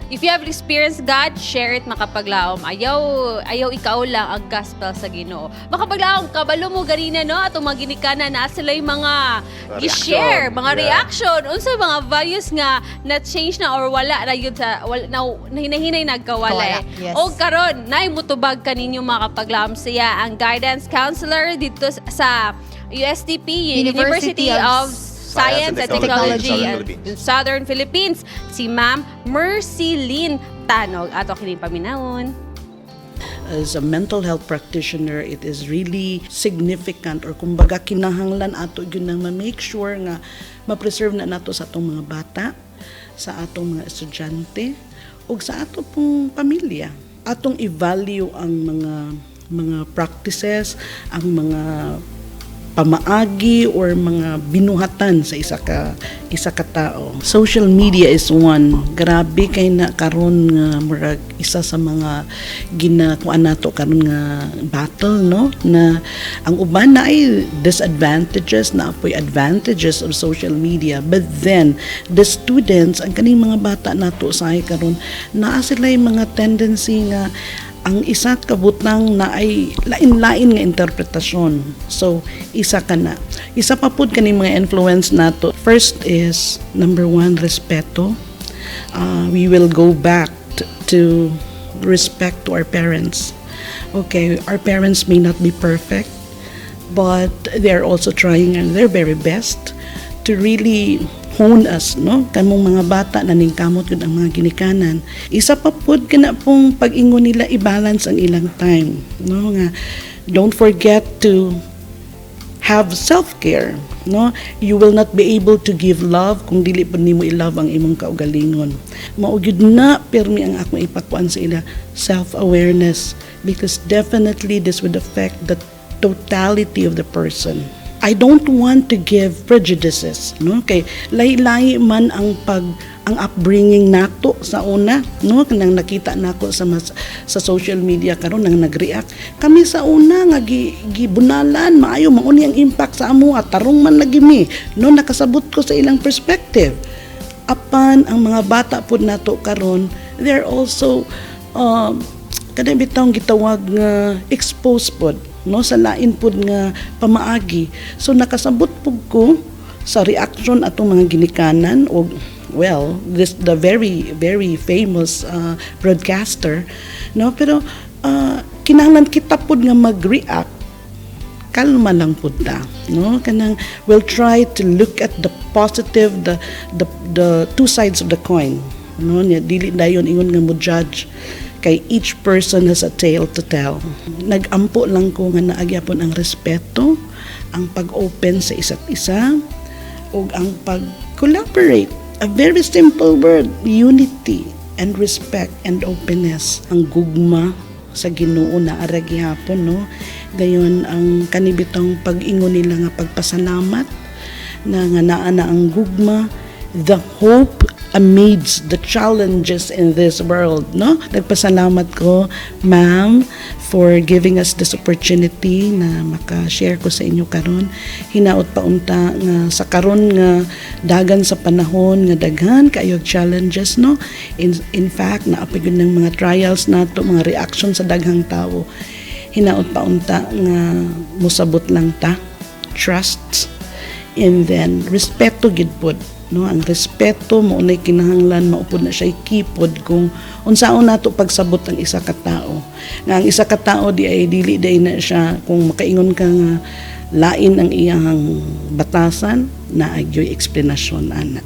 If you have experienced God, share it, mga kapaglaom. Ayaw, ayaw ikaw lang ang gospel sa Ginoo. Mga kapaglaom, kabalo mo ganina, no? Atong mga ginikanan na sila yung mga gi-share, mga reaction, unsa mga values nga na-change na or wala na yun sa wala, na, hinahinay nagkawala. Kawala, Eh. yes. O karon, nay mutubag kaninyo, mga kapaglaom, siya ang guidance counselor dito sa USTP, University University of of Science and Technology, Southern and Philippines. Southern Philippines, si Ma'am Mercy Lynn Tanog. Ato kining paminawon. As a mental health practitioner, it is really significant or kumbaga kinahanglan ato gyud nang ma-make sure nga ma-preserve na nato sa atong mga bata, sa atong mga estudyante, ug sa ato pong pamilya. Atong i-value ang mga practices, ang mga pamaagi or mga binuhatan sa isa ka tao. Social media is one. Grabe kay na karon nga murag isa sa mga ginakuan nato karon nga battle, no, na ang uban na ay disadvantages na apoy advantages of social media, but then the students, ang kaning mga bata nato sa karon, naa sila mga tendency nga ang isa ka butang na ay lain-lain nga interpretasyon. So, isa ka na. Isa pa pud kani mga influence nato. First is, number one, respeto. We will go back to respect to our parents. Okay, our parents may not be perfect, but they are also trying their very best to really hone us, no? Kamong mga bata, naningkamot gud ang mga ginikanan. Isa pa pud kana pong pag-ingon nila, i-balance ang ilang time, no? Nga don't forget to have self-care, no? You will not be able to give love kung dili pa nimo i-love ang imong kaugalingon. Mao gyud na pirmi ang akong ipakuan sa ila, self-awareness, because definitely this would affect the totality of the person. I don't want to give prejudices, no? Kay lahi-lahi man ang upbringing nato sa una, no? Kanang nakita nako sa social media karon nang nag-react. Kami sa una nga gibunalan, maayo mao ni ang impact sa amo at tarong man lagi mi, no? Nakasabot ko sa ilang perspective. Apan ang mga bata pud nato karon, they're also kanang bitawng gitawag nga exposed pod, no, sa lain pod nga pamaagi. So nakasabot pud ko sa reaction atong mga ginikanan og, well, this the very very famous broadcaster, no? Pero kinahanglan kita pud nga mag-react, kalma lang pud ta, no? Kanang we'll try to look at the positive, the two sides of the coin, no? Nya dili dayon ingon nga mo judge kay each person has a tale to tell. Nagampo lang ko nga naa gyapon ang respeto, ang pag-open sa isa't isa, ug ang pag-collaborate. A very simple word, unity and respect and openness. Ang gugma sa Ginoo na ara gihapon, no? Dayon ang kanibitong pag-ingon nila nga pagpasalamat na nga naa na ang gugma, the hope amidst the challenges in this world, no? Nagpasalamat ko, ma'am, for giving us this opportunity na maka-share ko sa inyo karon. Hinaot pa unta nga sa karon nga dagan sa panahon nga daghan kayo challenges, no? In fact, naa pa gyud ng mga trials nato, mga reaction sa daghang tao. Hinaot pa unta nga musabot lang ta, trust, and then respeto gid pod, no? Ang respeto mao nay kinahanglan, mao pod na siya kipod kung unsaon nato pagsabot ang isa ka tao, nga ang isa ka tao di ay dili day na siya kung makaingon ka nga lain ang iyang batasan, naa gyoy eksplanasyon ana.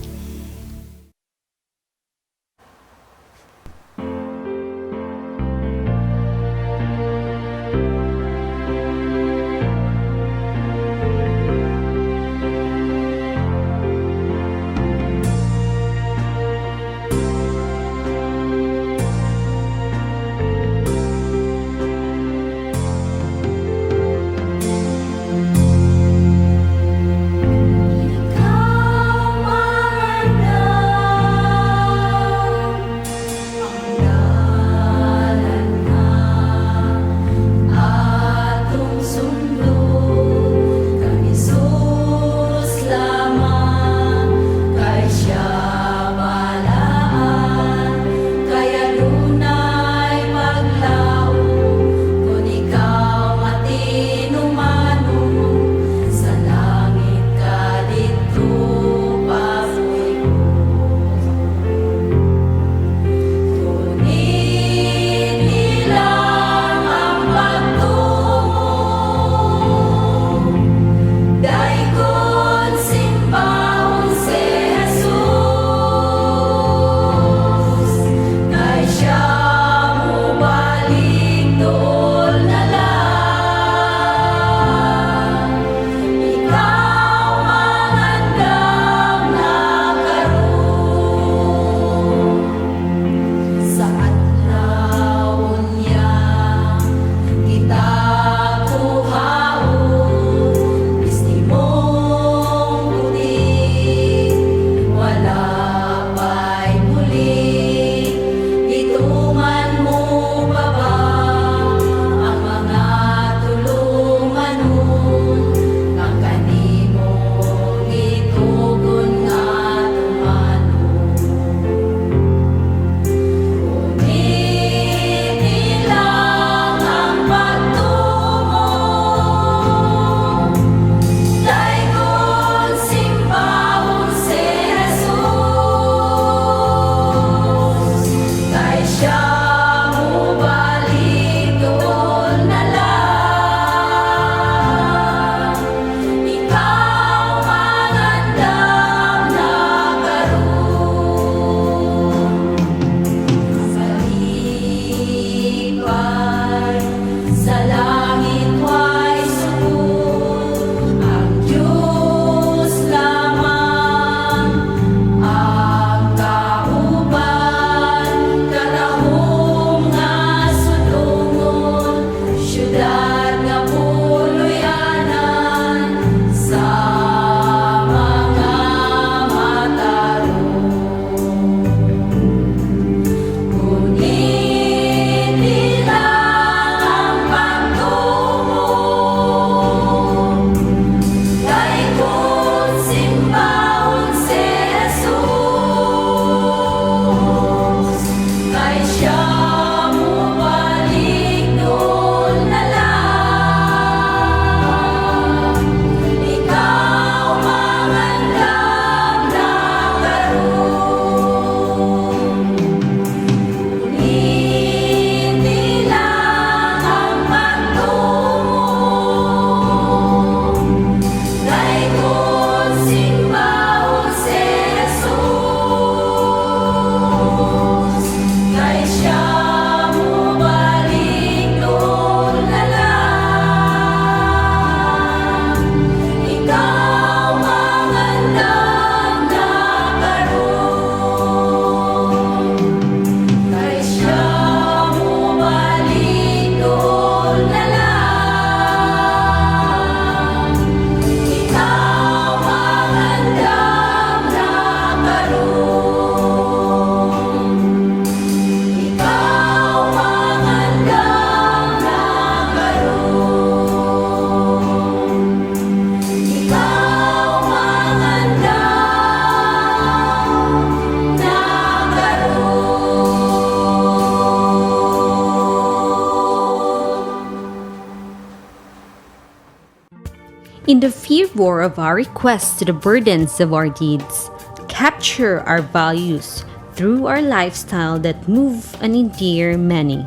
In the fervor of our request to the burdens of our deeds, capture our values through our lifestyle that move and endear many.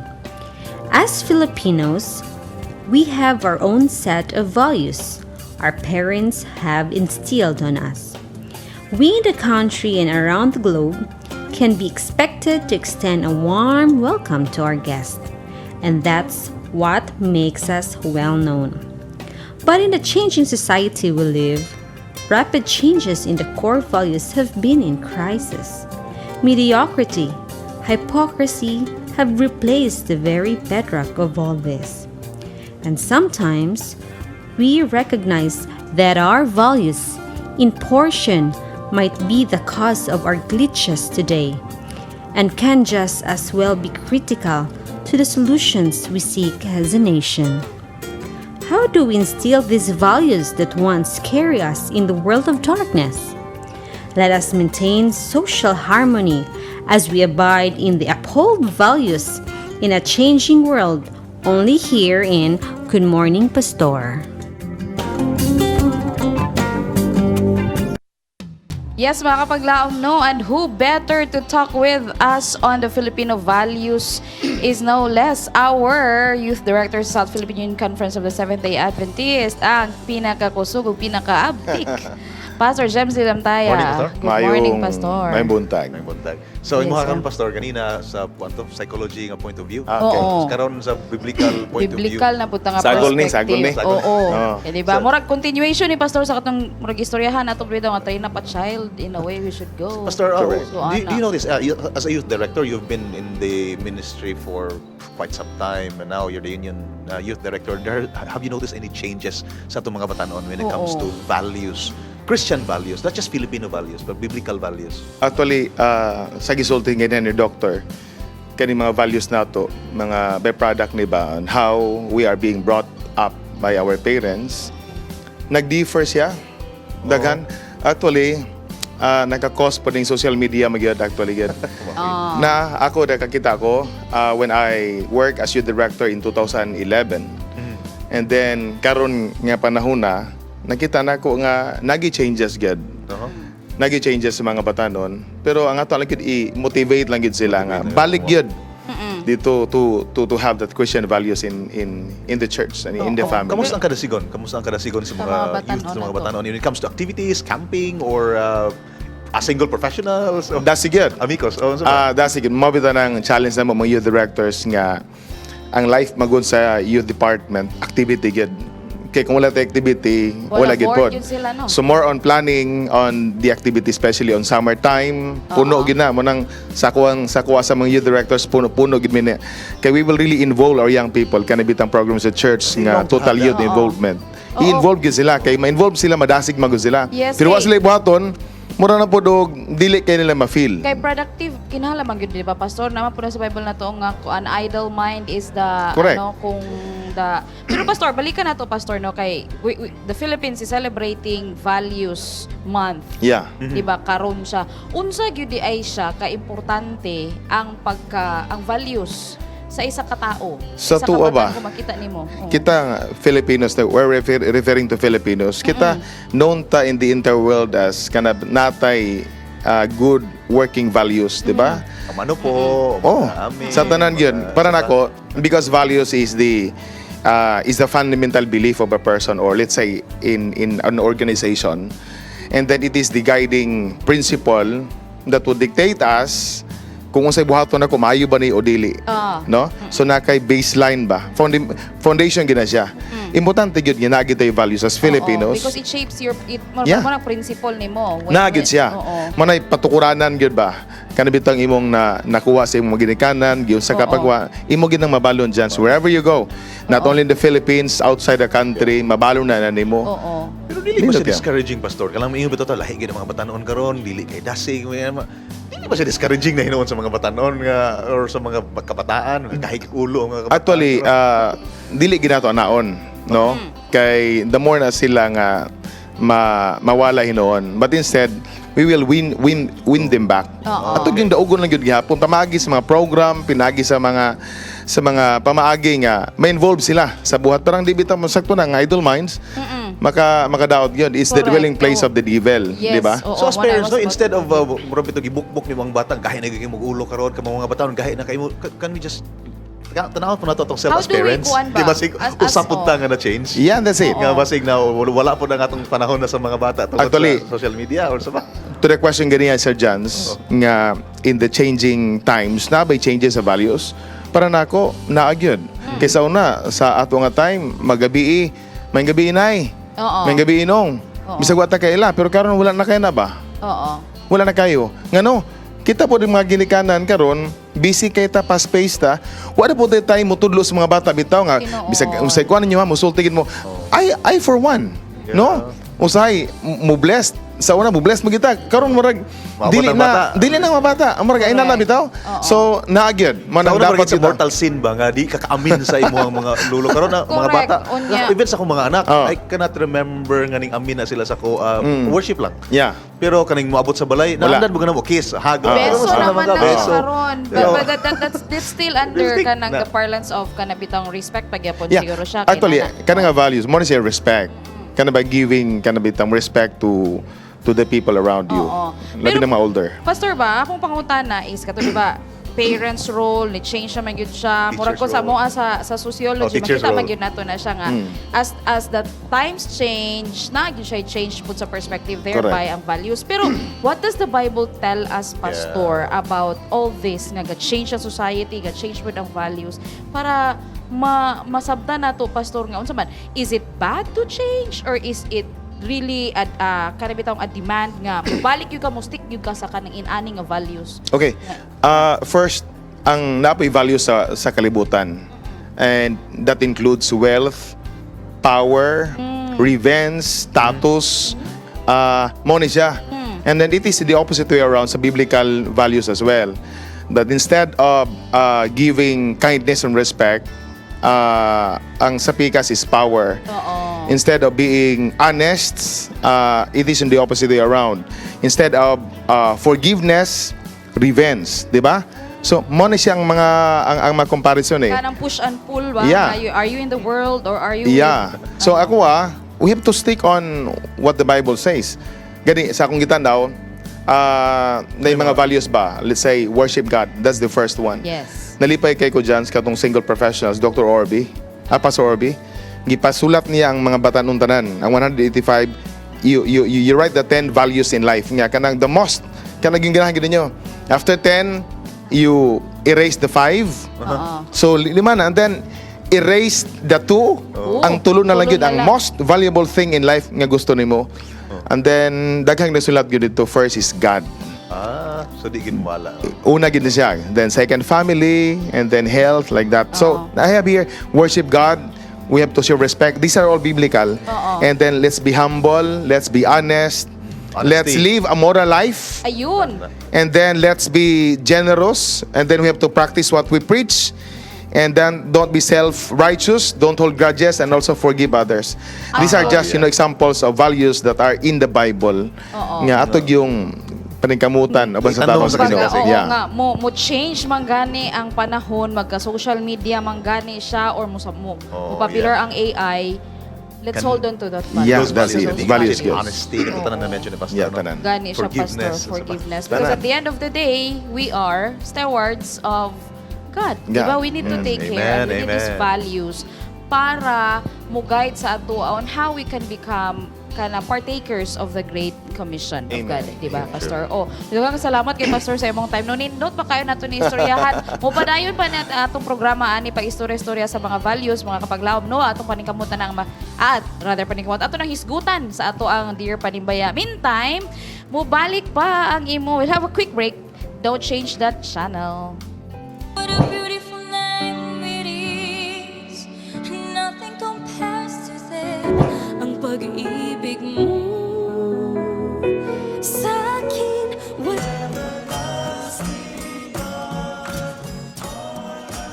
As Filipinos, we have our own set of values our parents have instilled on us. We in the country and around the globe can be expected to extend a warm welcome to our guests, and that's what makes us well known. But in the changing society we live, rapid changes in the core values have been in crisis. Mediocrity, hypocrisy have replaced the very bedrock of all this. And sometimes we recognize that our values, in portion, might be the cause of our glitches today and can just as well be critical to the solutions we seek as a nation. How do we instill these values that once carry us in the world of darkness? Let us maintain social harmony as we abide in the uphold values in a changing world, only here in Good Morning Pastor. Yes, mga kapaglaom, no? And who better to talk with us on the Filipino values is no less our Youth Director sa South Philippine Union Conference of the Seventh-day Adventist, ang pinakakusog ug pinakaabtik, Pastor James Lamtaya. Morning, Pastor. Good morning, Pastor. Maayong buntag. Maayong buntag. So, imo Yes, karon, sir. Pastor, ganina sa kuan to, psychology nga point of view. Ah, okay. Oo. Karon sa biblical point Biblical of view. na pud ta nga Sagol ni, perspective. sagol ni. Oo. Oo. Eh, di ba? Murag continuation ni Pastor sa katong murag istoryahan nato bitaw nga train up a child in a way we should go. Pastor, So, do you ana. know this? As a youth director, you've been in the ministry for quite some time, and now you're the union youth director. Have you noticed any changes sa atong mga batanon when it comes Oo. To values, Christian values, not just Filipino values, but biblical values? Actually, sa gisulti ganyan ni Doctor, kani mga values nato, mga byproduct ni ba, on how we are being brought up by our parents, nag-differ siya. Daghan. Actually, nagka-cause po ning social media magyud actually gyud. Na ako nakakita ko when I work as youth director in 2011. And then karon nga panahon na nakita nako nga nagi changes gyud. Nagi changes sa mga batanon. Pero ang ato lang gyud i-motivate lang gyud sila nga balik gyud dito to have that Christian values in the church and in the family. Kamusta ang kadasigon? Kamusta ang kadasigon sa Sa mga mga youth, batanon sa mga na to? batanon when it comes to activities, camping, or a single professionals? Oh, That's good. Amigos. Oh, unsa ba? Ah, that's good. Mao bitaw ng challenge na mga youth directors nga ang life magud sa youth department activity gyud. Kay kung wala tay activity, Wala, wala gyud bored pod. yun sila, no? So more on planning on the activity, especially on summertime, puno gyud na mo nang sa kuwa sa mga youth directors, puno-puno gyud mi ni. Kay we will really involve our young people kani bitang program sa church nga total youth involvement. I-involve gyud sila kay ma-involve sila, madasig magud sila. Pero wa sila buhaton, mura na pod og dili kay nila ma-feel. Kay productive kinahanglan man gyud, di ba, Pastor? Naman po na sa Bible na to nga an idle mind is the Correct. ano kung the. Pero Pastor, balikan na to, Pastor, no, kay the Philippines is celebrating Values Month. Di ba karon siya? Unsa gyud di ay siya ka-importante ang pagka ang values sa isa ka tao? Sa Isa ka tuwa ba? batan kung makita nimo. Oo. Kita Filipinos, we're referring to Filipinos, kita known ta in the interworld as kanab natay good working values, di ba? Mano po, Oh, mga amin, sa tanan yun. mga- Para nako, because values is the fundamental belief of a person or, let's say, in an organization, and then it is the guiding principle that would dictate us kung unsay buhaton nako, maayo ba ni o dili, no? So nakay baseline ba, foundation gina siya. Importante gyud nga naa gyud tay values as Filipinos. Oo, because it shapes your it mo mo na principle nimo. Na gyud siya. Mo nay patukuranan gyud ba? Kana bitang imong na nakuha sa imong ginikanan, gyud sa kapagwa, imo gyud nang mabalon dyan. So wherever you go, not only in the Philippines, outside the country, mabalon na na nimo. Pero dili ba Nindot siya yan. discouraging, Pastor? Kanang ingon bitaw ta, lahi gyud ang mga batanon karon, dili kay dasig, dili ba siya discouraging na hinuon sa mga batanon nga or sa mga kabataan, kahit ulo ang mga kabataan? Actually, dili ginato anaon, no? Kay the more na sila nga mawala hinuon. But instead, we will win win win them back. Ato gyud daugon lang gyud gihapon pamagi sa mga program, pinagi sa mga sa mga pamaagi nga ma-involve sila sa buhat. Parang di bitaw mo sakto na nga idle minds makadaot yun. It's the Correct. dwelling place of the devil, Yes, di ba? oo. So as when I parents, was no, about instead of murag bitaw gibukbok ni mga batang gahi na gyud ulo karon ka mga bataon gahi na kay mo, can we just tanawon po nato atong self How as do we parents? kuan ba? Di ba sig usap oh. pud ta nga na change? Yeah, that's it. Nga basig na wala po na nga atong panahon na sa mga bata tungkol Actually, sa social media or sa ba? To the question ganiya, Sir Jans, nga in the changing times, na by changes sa values, para nako naa gyud. Kaysa una, sa ato nga time, magabi, may gabi inay, may gabi inong. Bisag wa ta kaila, pero karon wala na kay na ba? Wala na kayo. Ngano, kita po din mga ginikanan karon, busy kay ta, fast pace ta. Wala po tayo time mutudlo sa mga bata bitaw nga Tinuod. bisag usay kuan ninyo ha, musultigin mo. I for one. No? Usay mo blessed sa una mo blessed mo kita karon murag Maabot dili ang na bata. dili na mga bata ang murag ay na na bitaw. So naa gyud man Sa ang una, dapat murag it's a kita. mortal sin ba nga di ka kaamin sa imong mga lulo karon na mga Correct. bata. Unya. Even sa akong mga anak, I cannot remember nga ning amin na sila sa ko worship lang. Pero kaning moabot sa balay, Wala. naandan mo ganun mo kiss, hug. Beso Pero, naman na siya beso. karon. But, Pero, but that's still under Stick kanang na. the parlance of kanabitang respect pagyapon siguro siya. kay Actually, nana. kana nga values, mo ni siya respect. Kana ba giving kana bitang respect to the people around you. Oo. Labi Pero- na mga older. Pastor ba, akong pangutana is kato di ba, parents role ni change naman gyud siya. Murag ko Teacher's sa role. moa sa sociology Oh, teacher's makita man role. gyud nato na siya nga as the times change na gyud siya change pud sa perspective thereby ang values. Pero what does the Bible tell us, Pastor, about all this nga ga-change ang society, ga-change pud ang values para masabtan nato, Pastor, nga unsa man, is it bad to change or is it really a kanang bitawng a demand nga balik gyud ka, mo stick gyud ka sa kanang inani nga values? Okay. First, ang napoy value sa kalibutan. And that includes wealth, power, revenge, status, mo ni siya. And then it is the opposite way around sa biblical values as well. That instead of giving kindness and respect, ang sa pikas is power. Instead of being honest, it is in the opposite way around. Instead of forgiveness, revenge, di ba? So, mo ni siyang mga ang mga comparison eh. Kanang push and pull ba? Yeah. Are you in the world or are you Yeah. So ako we have to stick on what the Bible says. Gani sa akong gitan-aw, na yung mga values ba? Let's say worship God. That's the first one. Nalipay kay ko dyan sa katong single professionals, Dr. Orby, Pastor Orby, gipasulat niya ang mga batanon tanan, ang 185, you write the 10 values in life nga kanang the most kanang yung ganahan gid ninyo. After 10, you erase the 5. So lima na and then erase the 2. Ang tulo na lang Tulo yun, na ang lang. most valuable thing in life nga gusto nimo. And then daghang nasulat gyud dito, first is God. Ah, so di ginwala. Una gid na siya. Then second family and then health, like that. So I have here worship God. We have to show respect. These are all biblical. And then let's be humble, let's be honest. Let's Honesty. live a moral life. Ayun. And then let's be generous. And then we have to practice what we preach. And then don't be self-righteous, don't hold grudges, and also forgive others. These are just, examples of values that are in the Bible. Nga atog yung paningkamutan uban sa Itanong tabang sa sa Ginoo. Kumbaga, oo nga, mo change man gani ang panahon, magka social media man gani siya or mo popular ang AI. Let's hold on to that value. Yeah, Those that's values, it. the Values, yes. Honesty, kato tanan na mention ni Pastor. Yeah, no? tanan. Gani siya, Pastor, Forgiveness. forgiveness. Because at the end of the day, we are stewards of God. Diba? We need to take care and Amen, we need these amen. values para mo guide sa ato on how we can become kana partakers of the Great Commission of Amen. God, di ba, Pastor? Oh, daghang salamat kay Pastor sa imong time. No, nindot pa kayo nato ni istoryahan. Mo padayon pa nat atong programa ani pag istorya-istorya sa mga values, mga kapaglaom, no, atong paningkamutan ang rather paningkamot ato nang hisgutan sa ato ang Dear Panimbaya. Meantime, mobalik pa ang imo. We'll have a quick break. Don't change that channel. What a beautiful name it is. Nothing compares to this. Ang pag-ibig mo sa akin.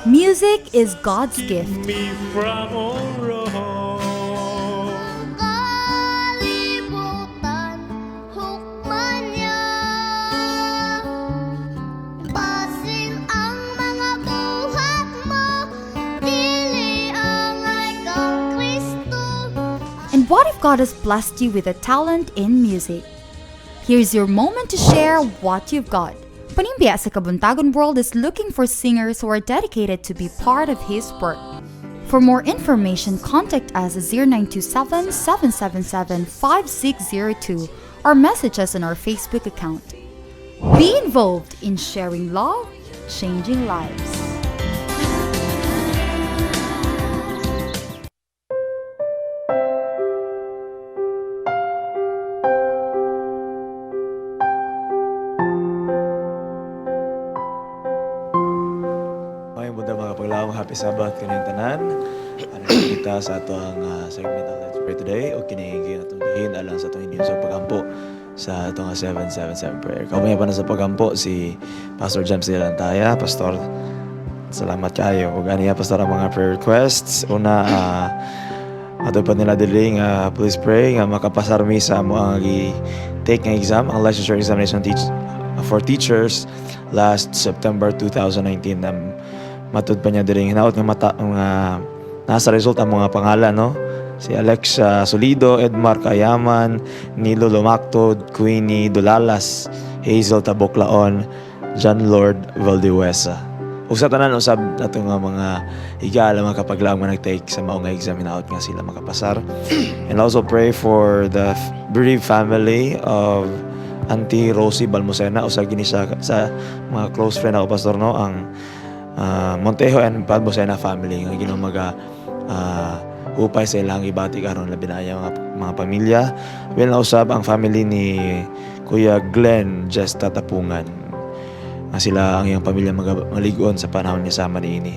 Music is God's gift. Me from all wrong. Kalibutan, hukman niya. Basin ang mga buhat mo. What if God has blessed you with a talent in music? Here's your moment to share what you've got. Panimbaya sa Kabuntagon World is looking for singers who are dedicated to be part of His work. For more information, contact us at 0927 777 5602 or message us on our Facebook account. Be involved in sharing love, changing lives. Maayong buntag, mga kapaglaom, happy Sabbath kaninyong tanan. Ano kita sa atoang segment ng Let's Pray Today o kini atong gihin alang sa atong inyong sa pagampo sa atong 777 prayer. Kaumaya pa na sa pagampo si Pastor James de Lantaya. Pastor, salamat kayo. Ug aniya, Pastor, ang mga prayer requests. Una, ato pa nila dili nga please pray nga makapasar mi sa amo ang gi-take nga exam, ang licensure examination for teachers last September 2019. Matud pa niya diri hinaot nga mata nga nasa result ang mga pangalan, no, si Alexa Solido, Edmar Kayaman, Nilo Lumactod, Queenie Dulalas, Hazel Taboklaon, John Lord Valdihuesa. Ug sa tanan usab nato nga mga higala, mga kapaglaom nga nag-take sa mao nga exam, hinaot nga sila makapasar. And also pray for the bereaved family of Auntie Rosie Balmosena, usa gini siya sa mga close friend ako, Pastor, no, ang Montejo and Balmosena family nga Ginoo maga hupay sa ilang ibati karon, labi na ang mga pamilya. Well na usab ang family ni Kuya Glenn Jesta Tapungan nga sila ang iyang pamilya maligon sa panahon niya sama niini.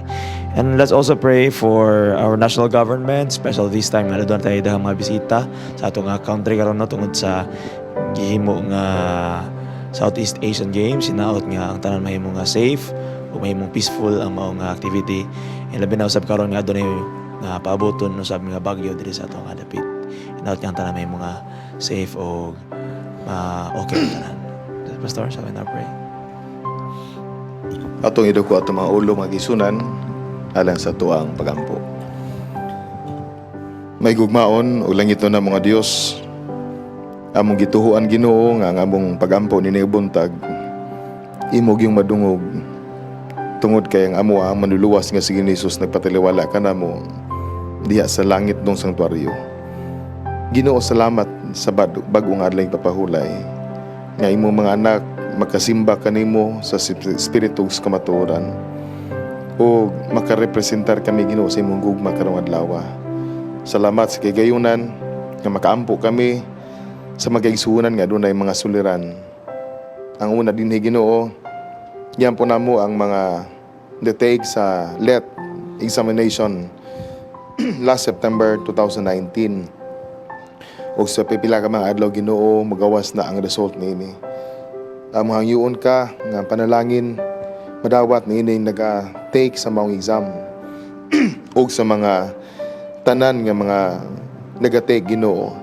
And let's also pray for our national government, special this time nga doon tayo daghang mga bisita sa atong country karon, no, tungod sa gihimo nga Southeast Asian Games. Hinaot nga ang tanan mahimo nga safe ug mahimong peaceful ang mao nga activity. And labi na usab karon nga adunay nga paaboton usab nga bagyo diri sa atong nga dapit. Hinaot nga ang tanan mahimo nga safe o okay ang tanan. Pastor, shall we now pray? Atong iduko atong mga ulo, mga igsuonan, alang sa atuang pagampo. Mahigugmaon ug langitnon na mga Dios, among gituhuan, Ginoo, nga ang among pagampo nini buntag imo gyung madungog tungod kay ang amo ang manluluwas nga si Jesus nagpataliwala kanamo diha sa langit dong sangtuaryo. Ginoo, salamat sa bag-ong adlaw papahulay nga imong mga anak makasimba kanimo sa espiritu sa kamatuoran o makarepresentar kami, Ginoo, sa imong gugma karong adlaw. Salamat sa kagayunan nga makaampo kami sa mga igsuonan nga adunay mga suliran. Ang una dinhi, Ginoo, yan po namo ang mga take sa LET examination last September 2019. Ug sa pipila ka mga adlaw, Ginoo, magawas na ang result niini. Among hangyoon ka nga panalangin madawat niini naga-take sa maong exam ug sa mga tanan nga mga naga-take, Ginoo,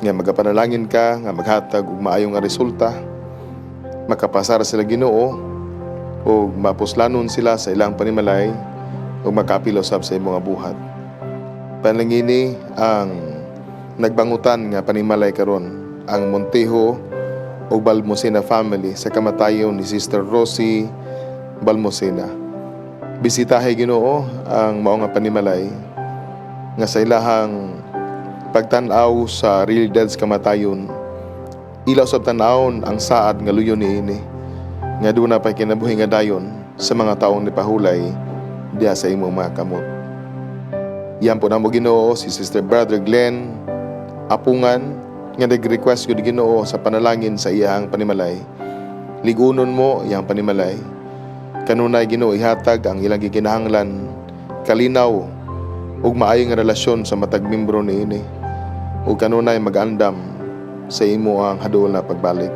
nga magapanalangin ka nga maghatag og maayo nga resulta, makapasar sila, Ginoo, ug mapuslanon sila sa ilang panimalay ug makapil usab sa imong mga buhat. Panalangini ang nagbangutan nga panimalay karon, ang Montejo ug Balmosena family sa kamatayon ni Sister Rosie Balmosena. Bisitahe, Ginoo, ang mao nga panimalay nga sa ilahang pagtan-aw sa realidad sa kamatayon, ila usab tan-awon ang saad nga luyo niini nga duna pa kinabuhi nga dayon sa mga taong nipahulay diha sa imong mga kamot. Yan po namo, Ginoo, si Sister Brother Glenn Apungan nga nag-request gud, Ginoo, sa panalangin sa iyang panimalay. Ligunon mo iyang panimalay. Kanunay, Ginoo, ihatag ang ilang gikinahanglan, kalinaw ug maayo nga relasyon sa matag membro niini. Ug kanunay mag-andam sa imo ang haduol na pagbalik.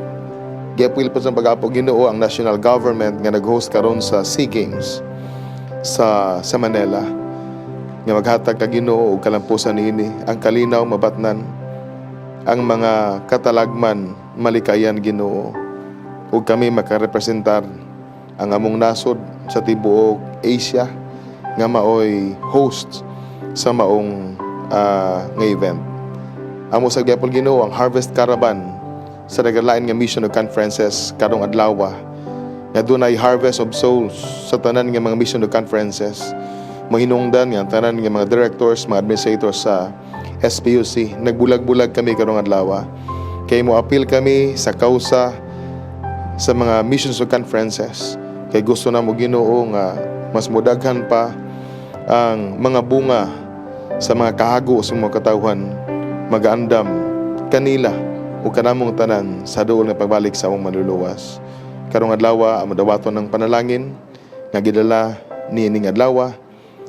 Giapil po sa pag-apo, Ginoo, ang national government nga nag-host karon sa SEA Games sa Manila. Nga maghatag ka, Ginoo, og kalampusan niini, ang kalinaw mabatnan, ang mga katalagman malikayan, Ginoo, ug kami makarepresentar ang among nasod sa tibuok Asia nga maoy host sa maong nga event. Amo sa gyapon, Ginoo, ang Harvest Caravan sa nagalain nga mission ug conferences karong adlaw nga dunay harvest of souls sa tanan nga mga mission ug conferences. Mahinungdan nga ang tanan nga mga directors, mga administrators sa SPUC, nagbulag-bulag kami karong adlaw kay mo apil kami sa kausa sa mga missions ug conferences, kay gusto namo, Ginoo, nga mas mudaghan pa ang mga bunga sa mga kahago sa mga katawhan magaandam kanila o kanamong tanan sa duol nga pagbalik sa among Manluluwas. Karong adlaw, amo dawaton ng panalangin nga gidala niining adlaw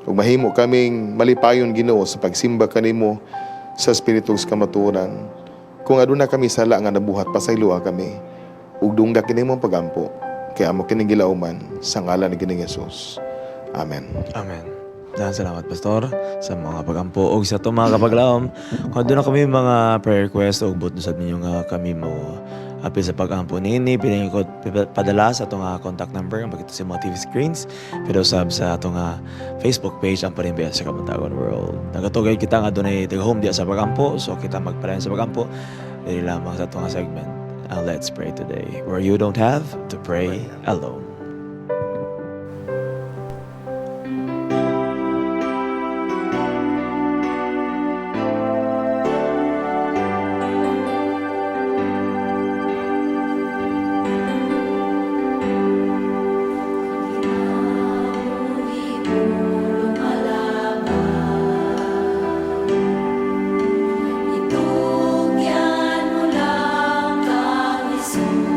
ug mahimo kaming malipayon, Ginoo, sa pagsimba kanimo sa espiritu sa kamatuoran. Kung aduna kami sala nga nabuhat, pasayloa kami ug dungga kini mong pagampo, kay amo kining gilauman sa ngalan ni Ginoong Jesus. Amen. Amen. Daghang salamat, Pastor, sa mga pagampo og sa atong mga kapaglaom. Kung aduna kami mga prayer request o buot sad ninyo nga kami mo apil sa pag-ampo niini, pwede ko padala sa atong contact number ang makita sa mga TV screens, pero sab sa atong Facebook page, ang Panimbaya sa Kabuntagon World. Nagatugay kita nga dunay home diya sa pagampo, so kita magpadayon sa pagampo diri lamang sa atong segment, ang Let's Pray Today, where you don't have to pray alone. Itugyan mo lang kang Jesus.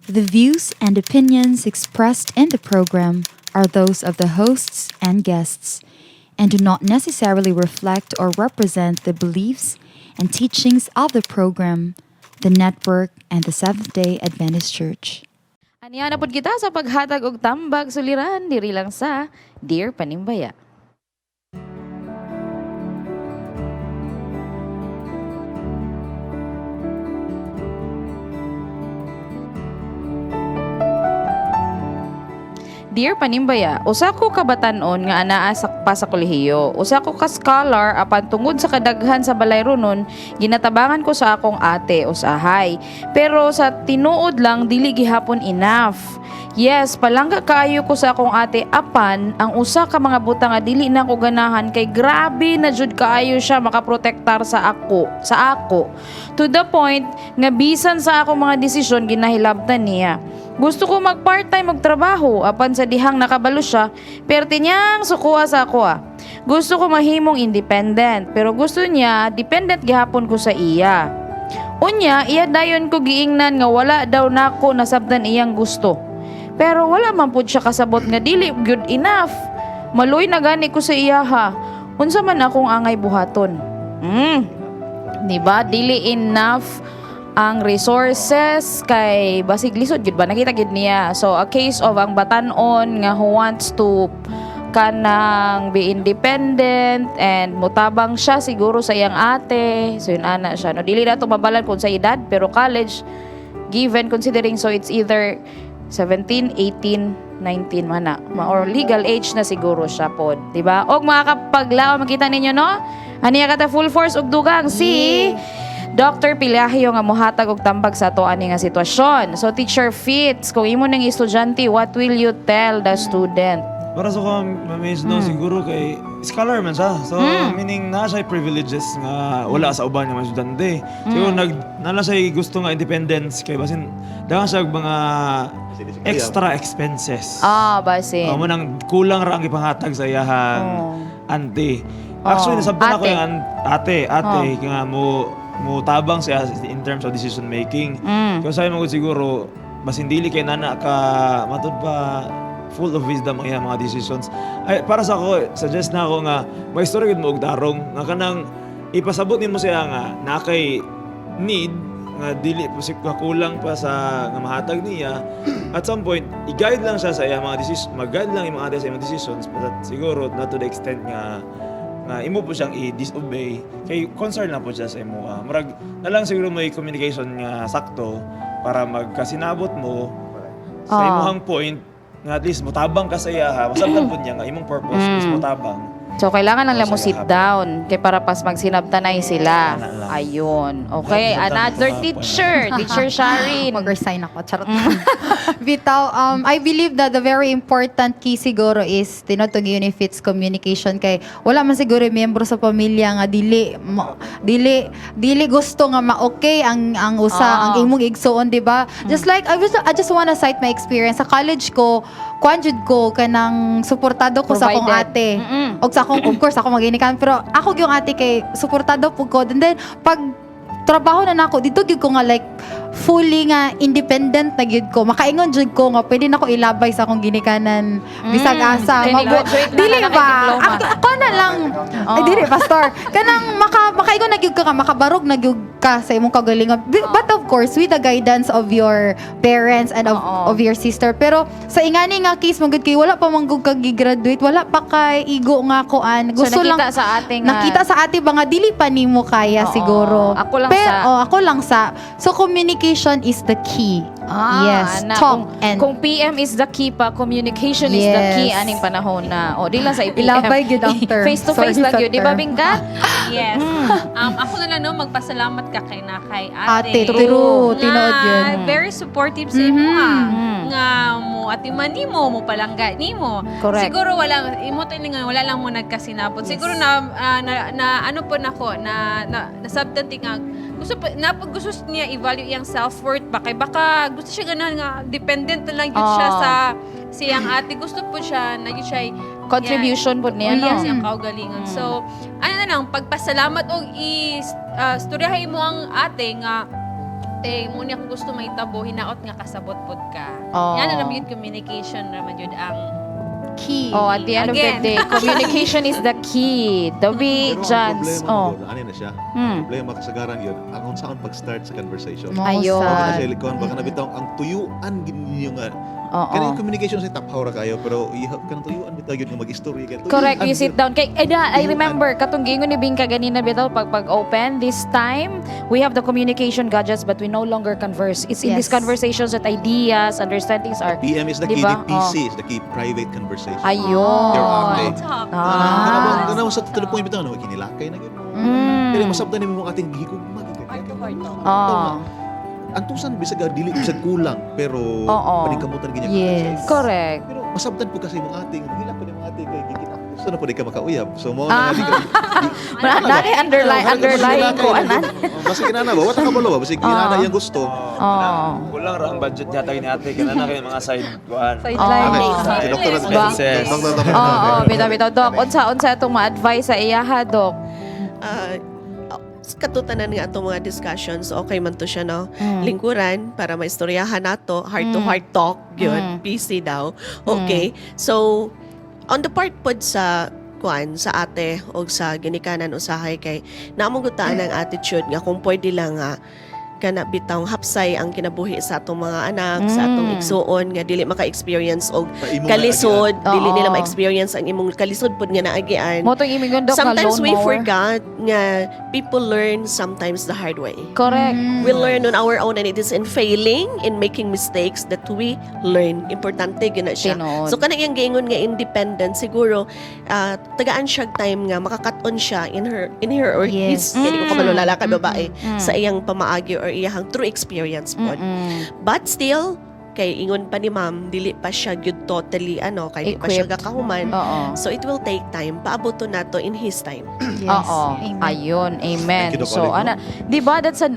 The views and opinions expressed in the program are those of the hosts and guests and do not necessarily reflect or represent the beliefs and teachings of the program, the network, and the Seventh day Adventist Church. Aniya na pud kita sa paghatag og tambag suliran diri lang sa Dear Panimbaya. Dear Panimbaya, usa ko ka batan-on nga anaa sa pa sa kolehiyo. Usa ko ka scholar apan tungod sa kadaghan sa balay runon, ginatabangan ko sa akong ate usahay. Pero sa tinuod lang dili gihapon enough. Yes, palangga kaayo ko sa akong ate apan ang usa ka mga butang nga dili na ko ganahan kay grabe na jud kaayo siya makaprotektar sa ako. To the point nga bisan sa akong mga desisyon ginahilabtan niya. Gusto ko mag part-time magtrabaho apan sa dihang nakabalo siya, perti niyang sukuha sa ako ah. Gusto ko mahimong independent, pero gusto niya dependent gihapon ko sa iya. Unya, iya dayon ko giingnan nga wala daw nako nasabtan iyang gusto. Pero wala man pud siya kasabot nga dili good enough. Maluoy na gani ko sa iya ha. Unsa man akong angay buhaton? Di ba? Dili enough ang resources kay basig lisod gyud ba, nakita gyud niya. So a case of ang batan-on nga who wants to kanang be independent and mutabang siya siguro sa iyang ate. So yun ana siya, no? Dili na to mabalan kung sa edad, pero college given, considering, so it's either 17, 18, 19 man na or legal age na siguro siya pod, di ba? Og mga kapaglaom, makita ninyo, no, aniya kata full force og dugang si Dr. Pilahio nga mohatag og tambag sa ato ani nga sitwasyon. So Teacher Fitz, kung imo nang estudyante, what will you tell the student? Para sa ko, mamiss, no, siguro kay scholar man siya. So, meaning na siya privileges nga wala sa uban nga mga estudyante. Siguro nala siya gusto nga independence kay basin daghan siya og mga extra expenses. Ah, basin. Oh, mo nang kulang ra ang ipanghatag sa iyahang auntie. Actually, nasabtan ako Ate. yung ate nga mo mo tabang siya in terms of decision making. Kaya sabi mo siguro, basin dili kay nana ka matud pa full of wisdom ang iyang mga decisions. Ay, para sa ako, suggest na ako nga maistorya gid mo og tarong nga kanang ipasabot nimo siya nga na kay need nga dili po si nga kulang pa sa nga mahatag niya. At some point, i-guide lang siya sa iyang mga decisions, mag-guide lang imong ate sa imong decisions, but siguro not to the extent nga nga imo po siyang i-disobey kay concern lang po siya sa imo. Ah, murag na lang siguro may communication nga sakto para magkasinabot mo sa imong point nga at least motabang ka sa iya ha, masabtan po niya nga imong purpose is motabang. So kailangan lang Oh, mo sige, sit hapon. down kay para pas magsinabtanay sila. Ana lang. Ayun. Okay, Ay, another masabtan ko teacher, Teacher Sharin. Mag-resign ako. Charot. Bitaw, I believe that the very important key siguro is tinutog Unifits communication kay wala man siguro yung miyembro sa pamilya nga dili gusto nga ma-okay ang usa ang imong igsuon, di ba? Just like I just wanna cite my experience sa college ko, kuan jud ko kanang suportado ko sa akong Provided. ate. Og sa akong, of course, ako maginikan, pero ako yung ate kay suportado pud ko. And then pag trabaho na nako dito gyud ko nga like fully nga independent na gyud ko, makaingon jud ko nga pwede nako ilabay sa akong ginikanan bisag asa. Kay ni-graduate na dili ka, ba naka-diploma. Ako na lang. Ay, dili, pastor, kanang makaingon na gyud ka nga makabarog na gyud ka sa imong kagalingon. But of course with the guidance of your parents and of your sister. Pero sa ingani nga case man gud kay wala pa man gud ka gi-graduate, wala pa kay igo nga kuan, So, gusto lang nakita sa ate nga. nakita sa ate ba nga dili pa nimo kaya siguro. Ako lang Pero, sa. Oh, ako lang sa. So communication is the key. Ah, Yes, ana, talk kung, and kung PM is the key pa, communication is the key aning panahon na. O, di lang sa i-PM. Ilabay gyud ang term. Face to face Sorry lang sa yun. Di ba, term. Bingka? Yes. Ako na lang, no, magpasalamat ka kay ate. Ate, true. Nga, Tinuod yun. very supportive sa imo ha. Nga mo atiman nimo, mo palangga nimo. Correct. Siguro wala imo to nga wala lang mo nagkasinabot. Siguro na, ah, na, na ano po nako na na nasabtan ti nga gusto pa, na gusto niya i-value iyang self-worth ba kay baka gusto siya ganahan nga dependent na lang yun siya sa siyang ate, gusto po siya na yun siya Contribution po niya, no? Yes, iyang kaugalingon. So, ano na lang, pagpasalamat og i storyahay mo ang ate nga Ate, mo niya kung gusto mahitabo, hinaot nga kasabot pod ka. Oo. Yan na naman yun, communication naman yun ang key. Oh, at the end of the Again. day, communication is the key. Dawi, Pero ang Jans. problema Oh. oh. Ano na siya? Hmm. Problema kasagaran yun, ang unsaon pag-start sa conversation. Ayun. Baka na siya likuan, baka na bitaw ang tuyuan gid ninyo nga. Oo. Kanang communication sa taphaw ra kayo pero ihap kanang tuyuan bitaw gyud nga mag-istorya kay. Correct, you sit down. Kay, eh, da, I Tuyuan. remember, katong giingon ni Bingka ganina bitaw pag open this time, we have the communication gadgets but we no longer converse. It's in these conversations that ideas, understandings are PM is the key, Diba? the PC is the key, private conversation. Ayun. Your ate. Ah. Kanang sa to the point bitaw no kinilakay na gyud. Kaya masabtan nimo mong ating gihigugma gyud. Ah. Antusan bisag dili bisag kulang pero Oo. paningkamutan gyud. Correct. Pero masabtan po kasi mong ate, ngilak ko ni mong ate kay gikita. Gusto na po di ka makauyab. So mo Ah. na nga di ka. Nani underlying ko anan. Basta kinana ba? Wala ka balo ba? Basta kinana iyang gusto. Oo. Kulang ra ang budget niya tayo ni ate kana na kay mga side kuan. Sideline. Si Dr. Ba? Expenses. Oo, oh, bitaw bitaw Dok. Unsa atong ma-advise sa iyaha, Dok? Ah, katutanan nga atong mga discussions, okay man to siya, no? Lingkuran, para maistoryahan nato, heart to heart talk, yun, PC daw. Okay. So, on the part pod sa kuan sa ate o sa ginikanan usahay kay naamong gutaan ang attitude nga kung pwede lang nga kana bitawng hapsay ang kinabuhi sa atong mga anak, sa atong igsuon nga dili maka-experience og Sa imong kalisod, naagian. dili nila Oo. ma-experience ang imong kalisod pod nga naagian. Mo tong imingon, Dok, nga Sometimes lone we mower. forgot nga people learn sometimes the hard way. Correct. We learn on our own and it is in failing, in making mistakes that we learn. Importante gyud na siya. Tinuod. So kanang iyang giingon nga independent siguro tagaan siya time nga makakat-on siya in her or his kaya di ko kabalo lalaki babae sa iyang pamaagi or iyang true experience pod. But still kay ingon pa ni ma'am dili pa siya gyud totally ano kay di pa siya Equipped. gakahuman. Oo. So it will take time. Paabot nato in his time. Oo. Ayun, amen. Thank you, Doc So, Olive, no? ana, 'di ba that's an,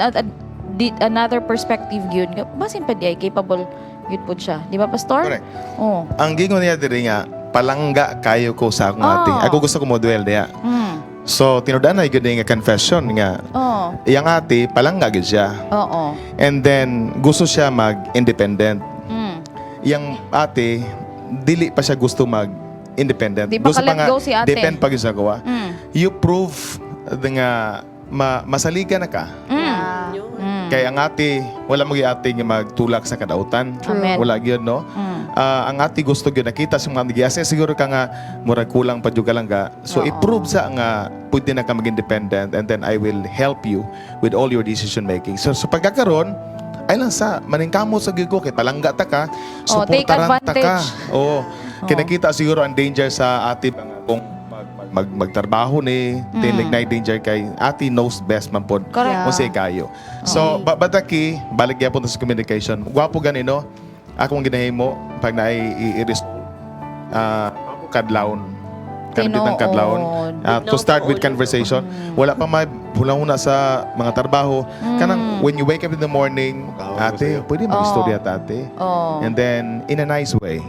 another perspective gyud. Nga, basin pa di ay capable gyud pud siya. Di ba, Pastor? Correct. Oh. Ang gingon niya diri nga palangga kayo ko sa akong ate. Ah. Ako gusto ko mo dwell diya. So tinuod na gyud nga confession nga iyang ate palangga gyud siya. Oo. And then gusto siya mag-independent. Iyang ate dili pa siya gusto mag-independent. Di pa Gusto ka-let go si ate. Depend pa gyud sa kuha. You prove nga masaligan na ka. Kay ang ate, wala mo ate nga magtulak sa kadautan. True. Amen. Wala gyud no. Ah, ang ate gusto gyud nakita sa mga giyasa siguro ka nga murag kulang pa jud ka lang ka. So i-prove sa nga pwede na ka mag-independent and then I will help you with all your decision making. So pagkakaron ay lang sa maningkamot sa gyud ko kay palangga ta ka, Oh, take suportaran ta ka. advantage. Oo. Kinakita siguro ang danger sa ate ba nga kung magtrabaho ni mm. na danger kay ate knows best man pod Correct. kung siya kayo. So, but the key, balik gyapon ta sa communication. Gwapo gani no? Akong ginahimo pag naay i-resolve kadlawon. Kanabitang kadlawon. Tinuod. To start with conversation. Wala pa may huna sa mga trabaho. Kanang when you wake up in the morning, ate, pwede mag-istorya ta ate. And then in a nice way.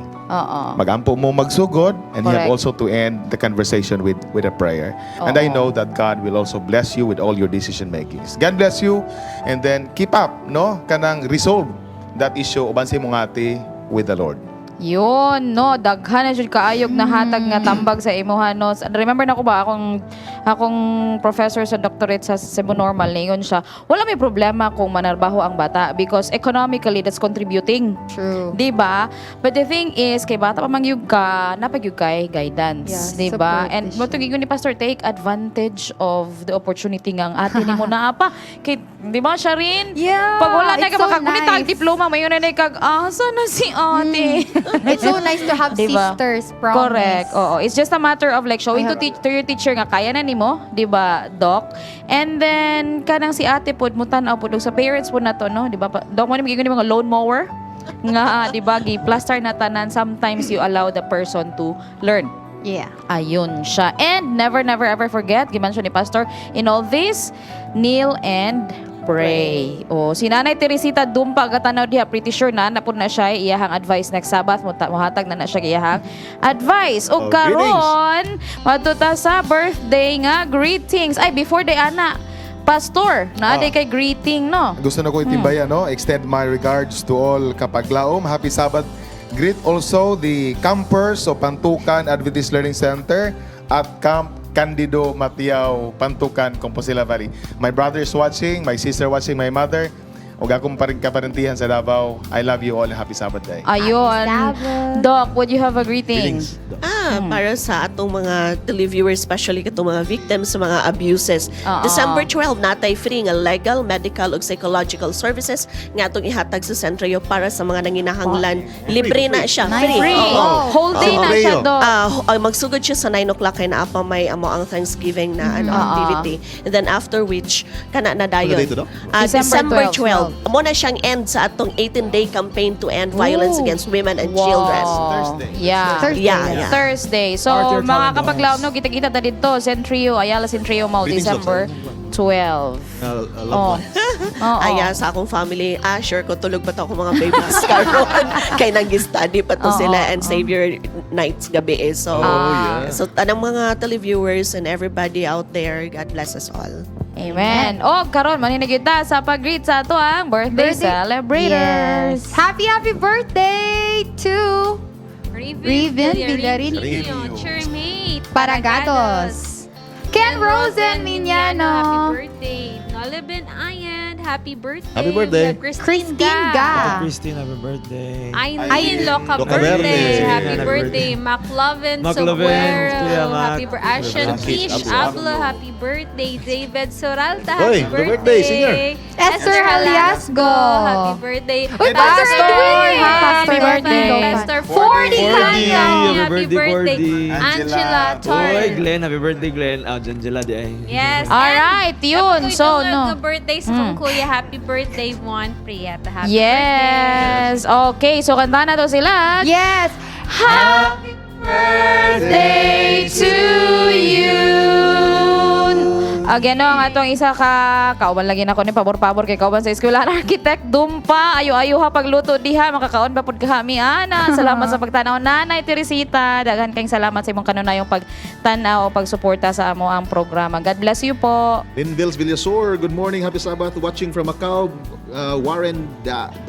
Magampo mo magsugod and you have Correct. also to end the conversation with a prayer. And I Oo. know that God will also bless you with all your decision makings. God bless you and then keep up, no? Kanang resolve that issue uban sa imong ate with the Lord. Yun, no, daghan na jud kaayog na hatag nga tambag sa imuha no. Remember na ko ba akong akong professor sa doctorate sa Cebu Normal ningon siya, wala may problema kung manarbaho ang bata because economically that's contributing. True. 'Di ba? But the thing is kay bata pa mangyug ka, napagyug kay guidance, Yeah, 'di ba? support And siya. mo to ni Pastor, take advantage of the opportunity nga ang ate nimo naa pa. Kay 'di ba Sharin? Yeah. Pag wala na it's ka so makagunit ang nice. diploma, mayon na kag ah, sana si ate. It's so nice to have Diba? sisters, promise. Correct. Oo. It's just a matter of like showing to, I have- teach, to your teacher nga kaya na nimo, 'di ba, Doc? And then kanang si ate pod mo tan-aw pod og sa parents pod na to, no, 'di ba? Doc mo ni ni mga lawn mower nga 'di ba gi plaster na tanan, sometimes you allow the person to learn. Ayun siya. And never, never, ever forget, gimension ni Pastor, in all this, kneel and pray. O, si Nanay Teresita Dumpa gatanaw diha, pretty sure na napud na siya iyahang advice next Sabbath, mohatag na na siya iyahang advice. O Oh, karon, madto ta sa birthday nga greetings. Ay, before day ana, Pastor, naa kay greeting, no? Gusto na ko itimbaya, no? Extend my regards to all kapaglaom. Happy Sabbath. Greet also the campers of Pantukan Adventist Learning Center at Camp Candido Matiao, Pantukan, Compostela Valley. My brother is watching, my sister watching, my mother. Ug akong parin kaparintihan sa Davao. I love you all. Happy Sabbath day. Ayun. Doc, would you have a greeting? Para sa atong mga televiewers, especially katong mga victims sa mga abuses. December 12, natay free nga legal, medical ug psychological services nga atong ihatag sa Centrio para sa mga nanginahanglan. Libre na siya. Nice. Free. Free. Oo. Whole day na siya, Doc. Magsugod siya sa 9 o'clock kay naa pa may amo ang Thanksgiving na ano activity. And then after which kana na dayon. Ano date, Doc? December December 12. Mo na siyang end sa atong 18-day campaign to end violence against women and children. Thursday. Yeah. Thursday. Yeah. Thursday. So, Arthur mga calendars. kapaglaom, no, kita-kita ta dito. Centrio, Ayala Centrio Mall, Greetings, Doc. December 12. Loved Oh. ones. Oo. Aya sa akong family, sure ko tulog pa to ako mga babies karon kay nang-study pa to sila and Savior nights gabi eh. So, Oh, yeah. so tanang mga televiewers and everybody out there, God bless us all. Amen. O, karon maninag ta sa pag-greet sa ato ang birthday celebrators. Yes. Happy, happy birthday to Raven Villarin. Chermate Paragatos. Ken Rosen Miñano. Happy birthday. Nolibin Ayan, happy birthday. Happy birthday. We have Christine, Christine Ga. Christine, happy birthday. Eileen Loca Loca birthday. Verde. Happy Happy birthday. McLovin McLovin, Soguero. Kuya Mac. Happy birthday. Ashen Happy Kish Ablo. Ablo. Happy birthday. David Soralta. Hoy, Happy happy birthday, singer. Esther Haliasgo. Happy birthday. Uy, Pastor Edwin! Happy Pastor birthday. Pastor Forty Fordy, Kanya. happy Happy birthday, birthday. Fordy. Angela Oy, Torres. Glenn, happy birthday, Glenn. Ah, Angela, di ay. Yes. Alright, yun. So, no. Birthday sa kong kuya. Happy birthday, Juan Prieta. Happy Yes. Okay, so kanta na to sila. Yes. Happy birthday to you. Again, no, ang atong isa ka, kauban lagi na ko ni pabor-pabor kay kauban sa eskwelahan architect Dumpa. Ayo-ayo ha pagluto diha, makakaon ba pud kami ana. Salamat sa pagtanaw Nanay Teresita. Daghan kayong salamat sa imong kanunayong pagtanaw o pagsuporta sa amo ang programa. God bless you po. Linvils Villasor, good morning, happy Sabbath. Watching from Macau, Warren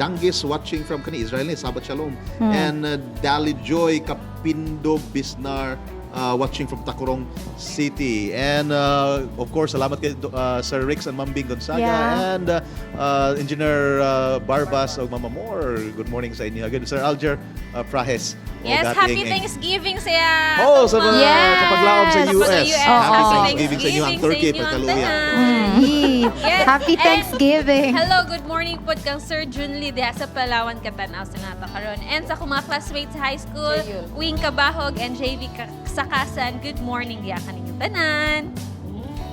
Dangis watching from kani Israel ni Sabbath Shalom. And Dali Joy Kapindo Bisnar watching from Tacurong City. And of course, salamat kay Sir Rix and Ma'am Bing Gonzaga and Engineer Barbas o Mama Moore. Good morning sa inyo. Again, Sir Alger Prahes. O Yes, Gati happy Eng Eng. Thanksgiving sa Oh, sa mga kapaglaom sa Sa US. US. Happy Happy Thanksgiving sa inyo ang Thanksgiving Turkey sa inyo ang pagkaluya. tanan. Yes. Happy And Thanksgiving. Hello, good morning po kang Sir Junli diha sa Palawan Katanaw sa nata karon. And sa akong mga classmates sa high school, Wing Kabahog and JV Sakasan, good morning diha kaninyong tanan.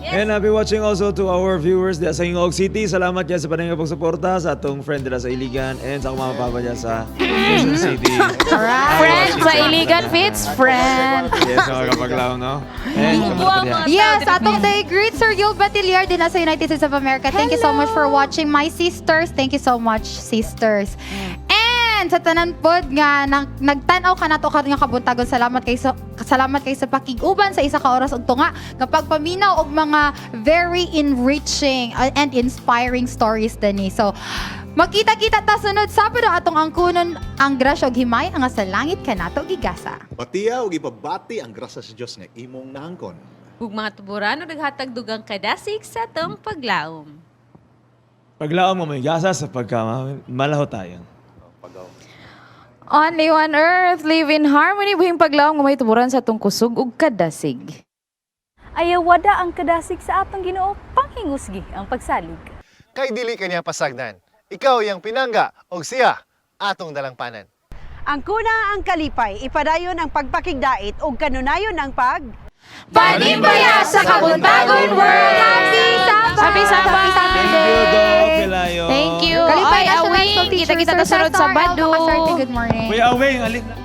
Yes. And happy watching also to our viewers diya sa Gingoog City. Salamat yan sa panayong pagsuporta sa atong friend dila sa Iligan and sa akong mama papa diya sa Quezon City. Alright. Friend sa Iligan Fits, friend. Yes, mga kapaglaom, no? And sa mga diya. Yes, atong day greet Sir Yul Batilier din sa United States of America. Thank you so much for watching my sisters. Thank you so much, sisters. And sa tanan pod nga nagtan-aw ka nato karon nga kabuntagon, salamat kay sa pakig-uban sa isa ka oras ug tunga nga pagpaminaw og mga very enriching and inspiring stories dani. So magkita-kita ta sunod Sabado atong angkunon ang grasya ug himay nga sa langit kanato gigasa. Batiya ug ipabati ang grasya sa Dios nga imong nahangkon. Ug mga tuborano naghatag dugang kadasig sa atong paglaom. Paglaom mo may gasa sa pagka malaho tayo. Only one earth, live in harmony, buhing paglaom nga may tuburan sa atong kusog ug kadasig. Ayawada ang kadasig sa atong Ginoo, panghingusgi ang pagsalig. Kay dili kaniya pasagdan. Ikaw iyang pinangga og siya atong dalangpanan. Ang kuna ang kalipay, ipadayon ang pagpakigdait ug kanunayon ang pag Panimbaya sa Kabuntagon World! Happy Sabbath! Happy Sabbath! Happy Saturday! Thank you, Doc Pelayo. Thank you. Kalipay Ay, National awing. School Teacher, Kita-kita Sir ta sunod Cesar L. Sabado. Makasarte. Good morning. Kuya Awing, alin na.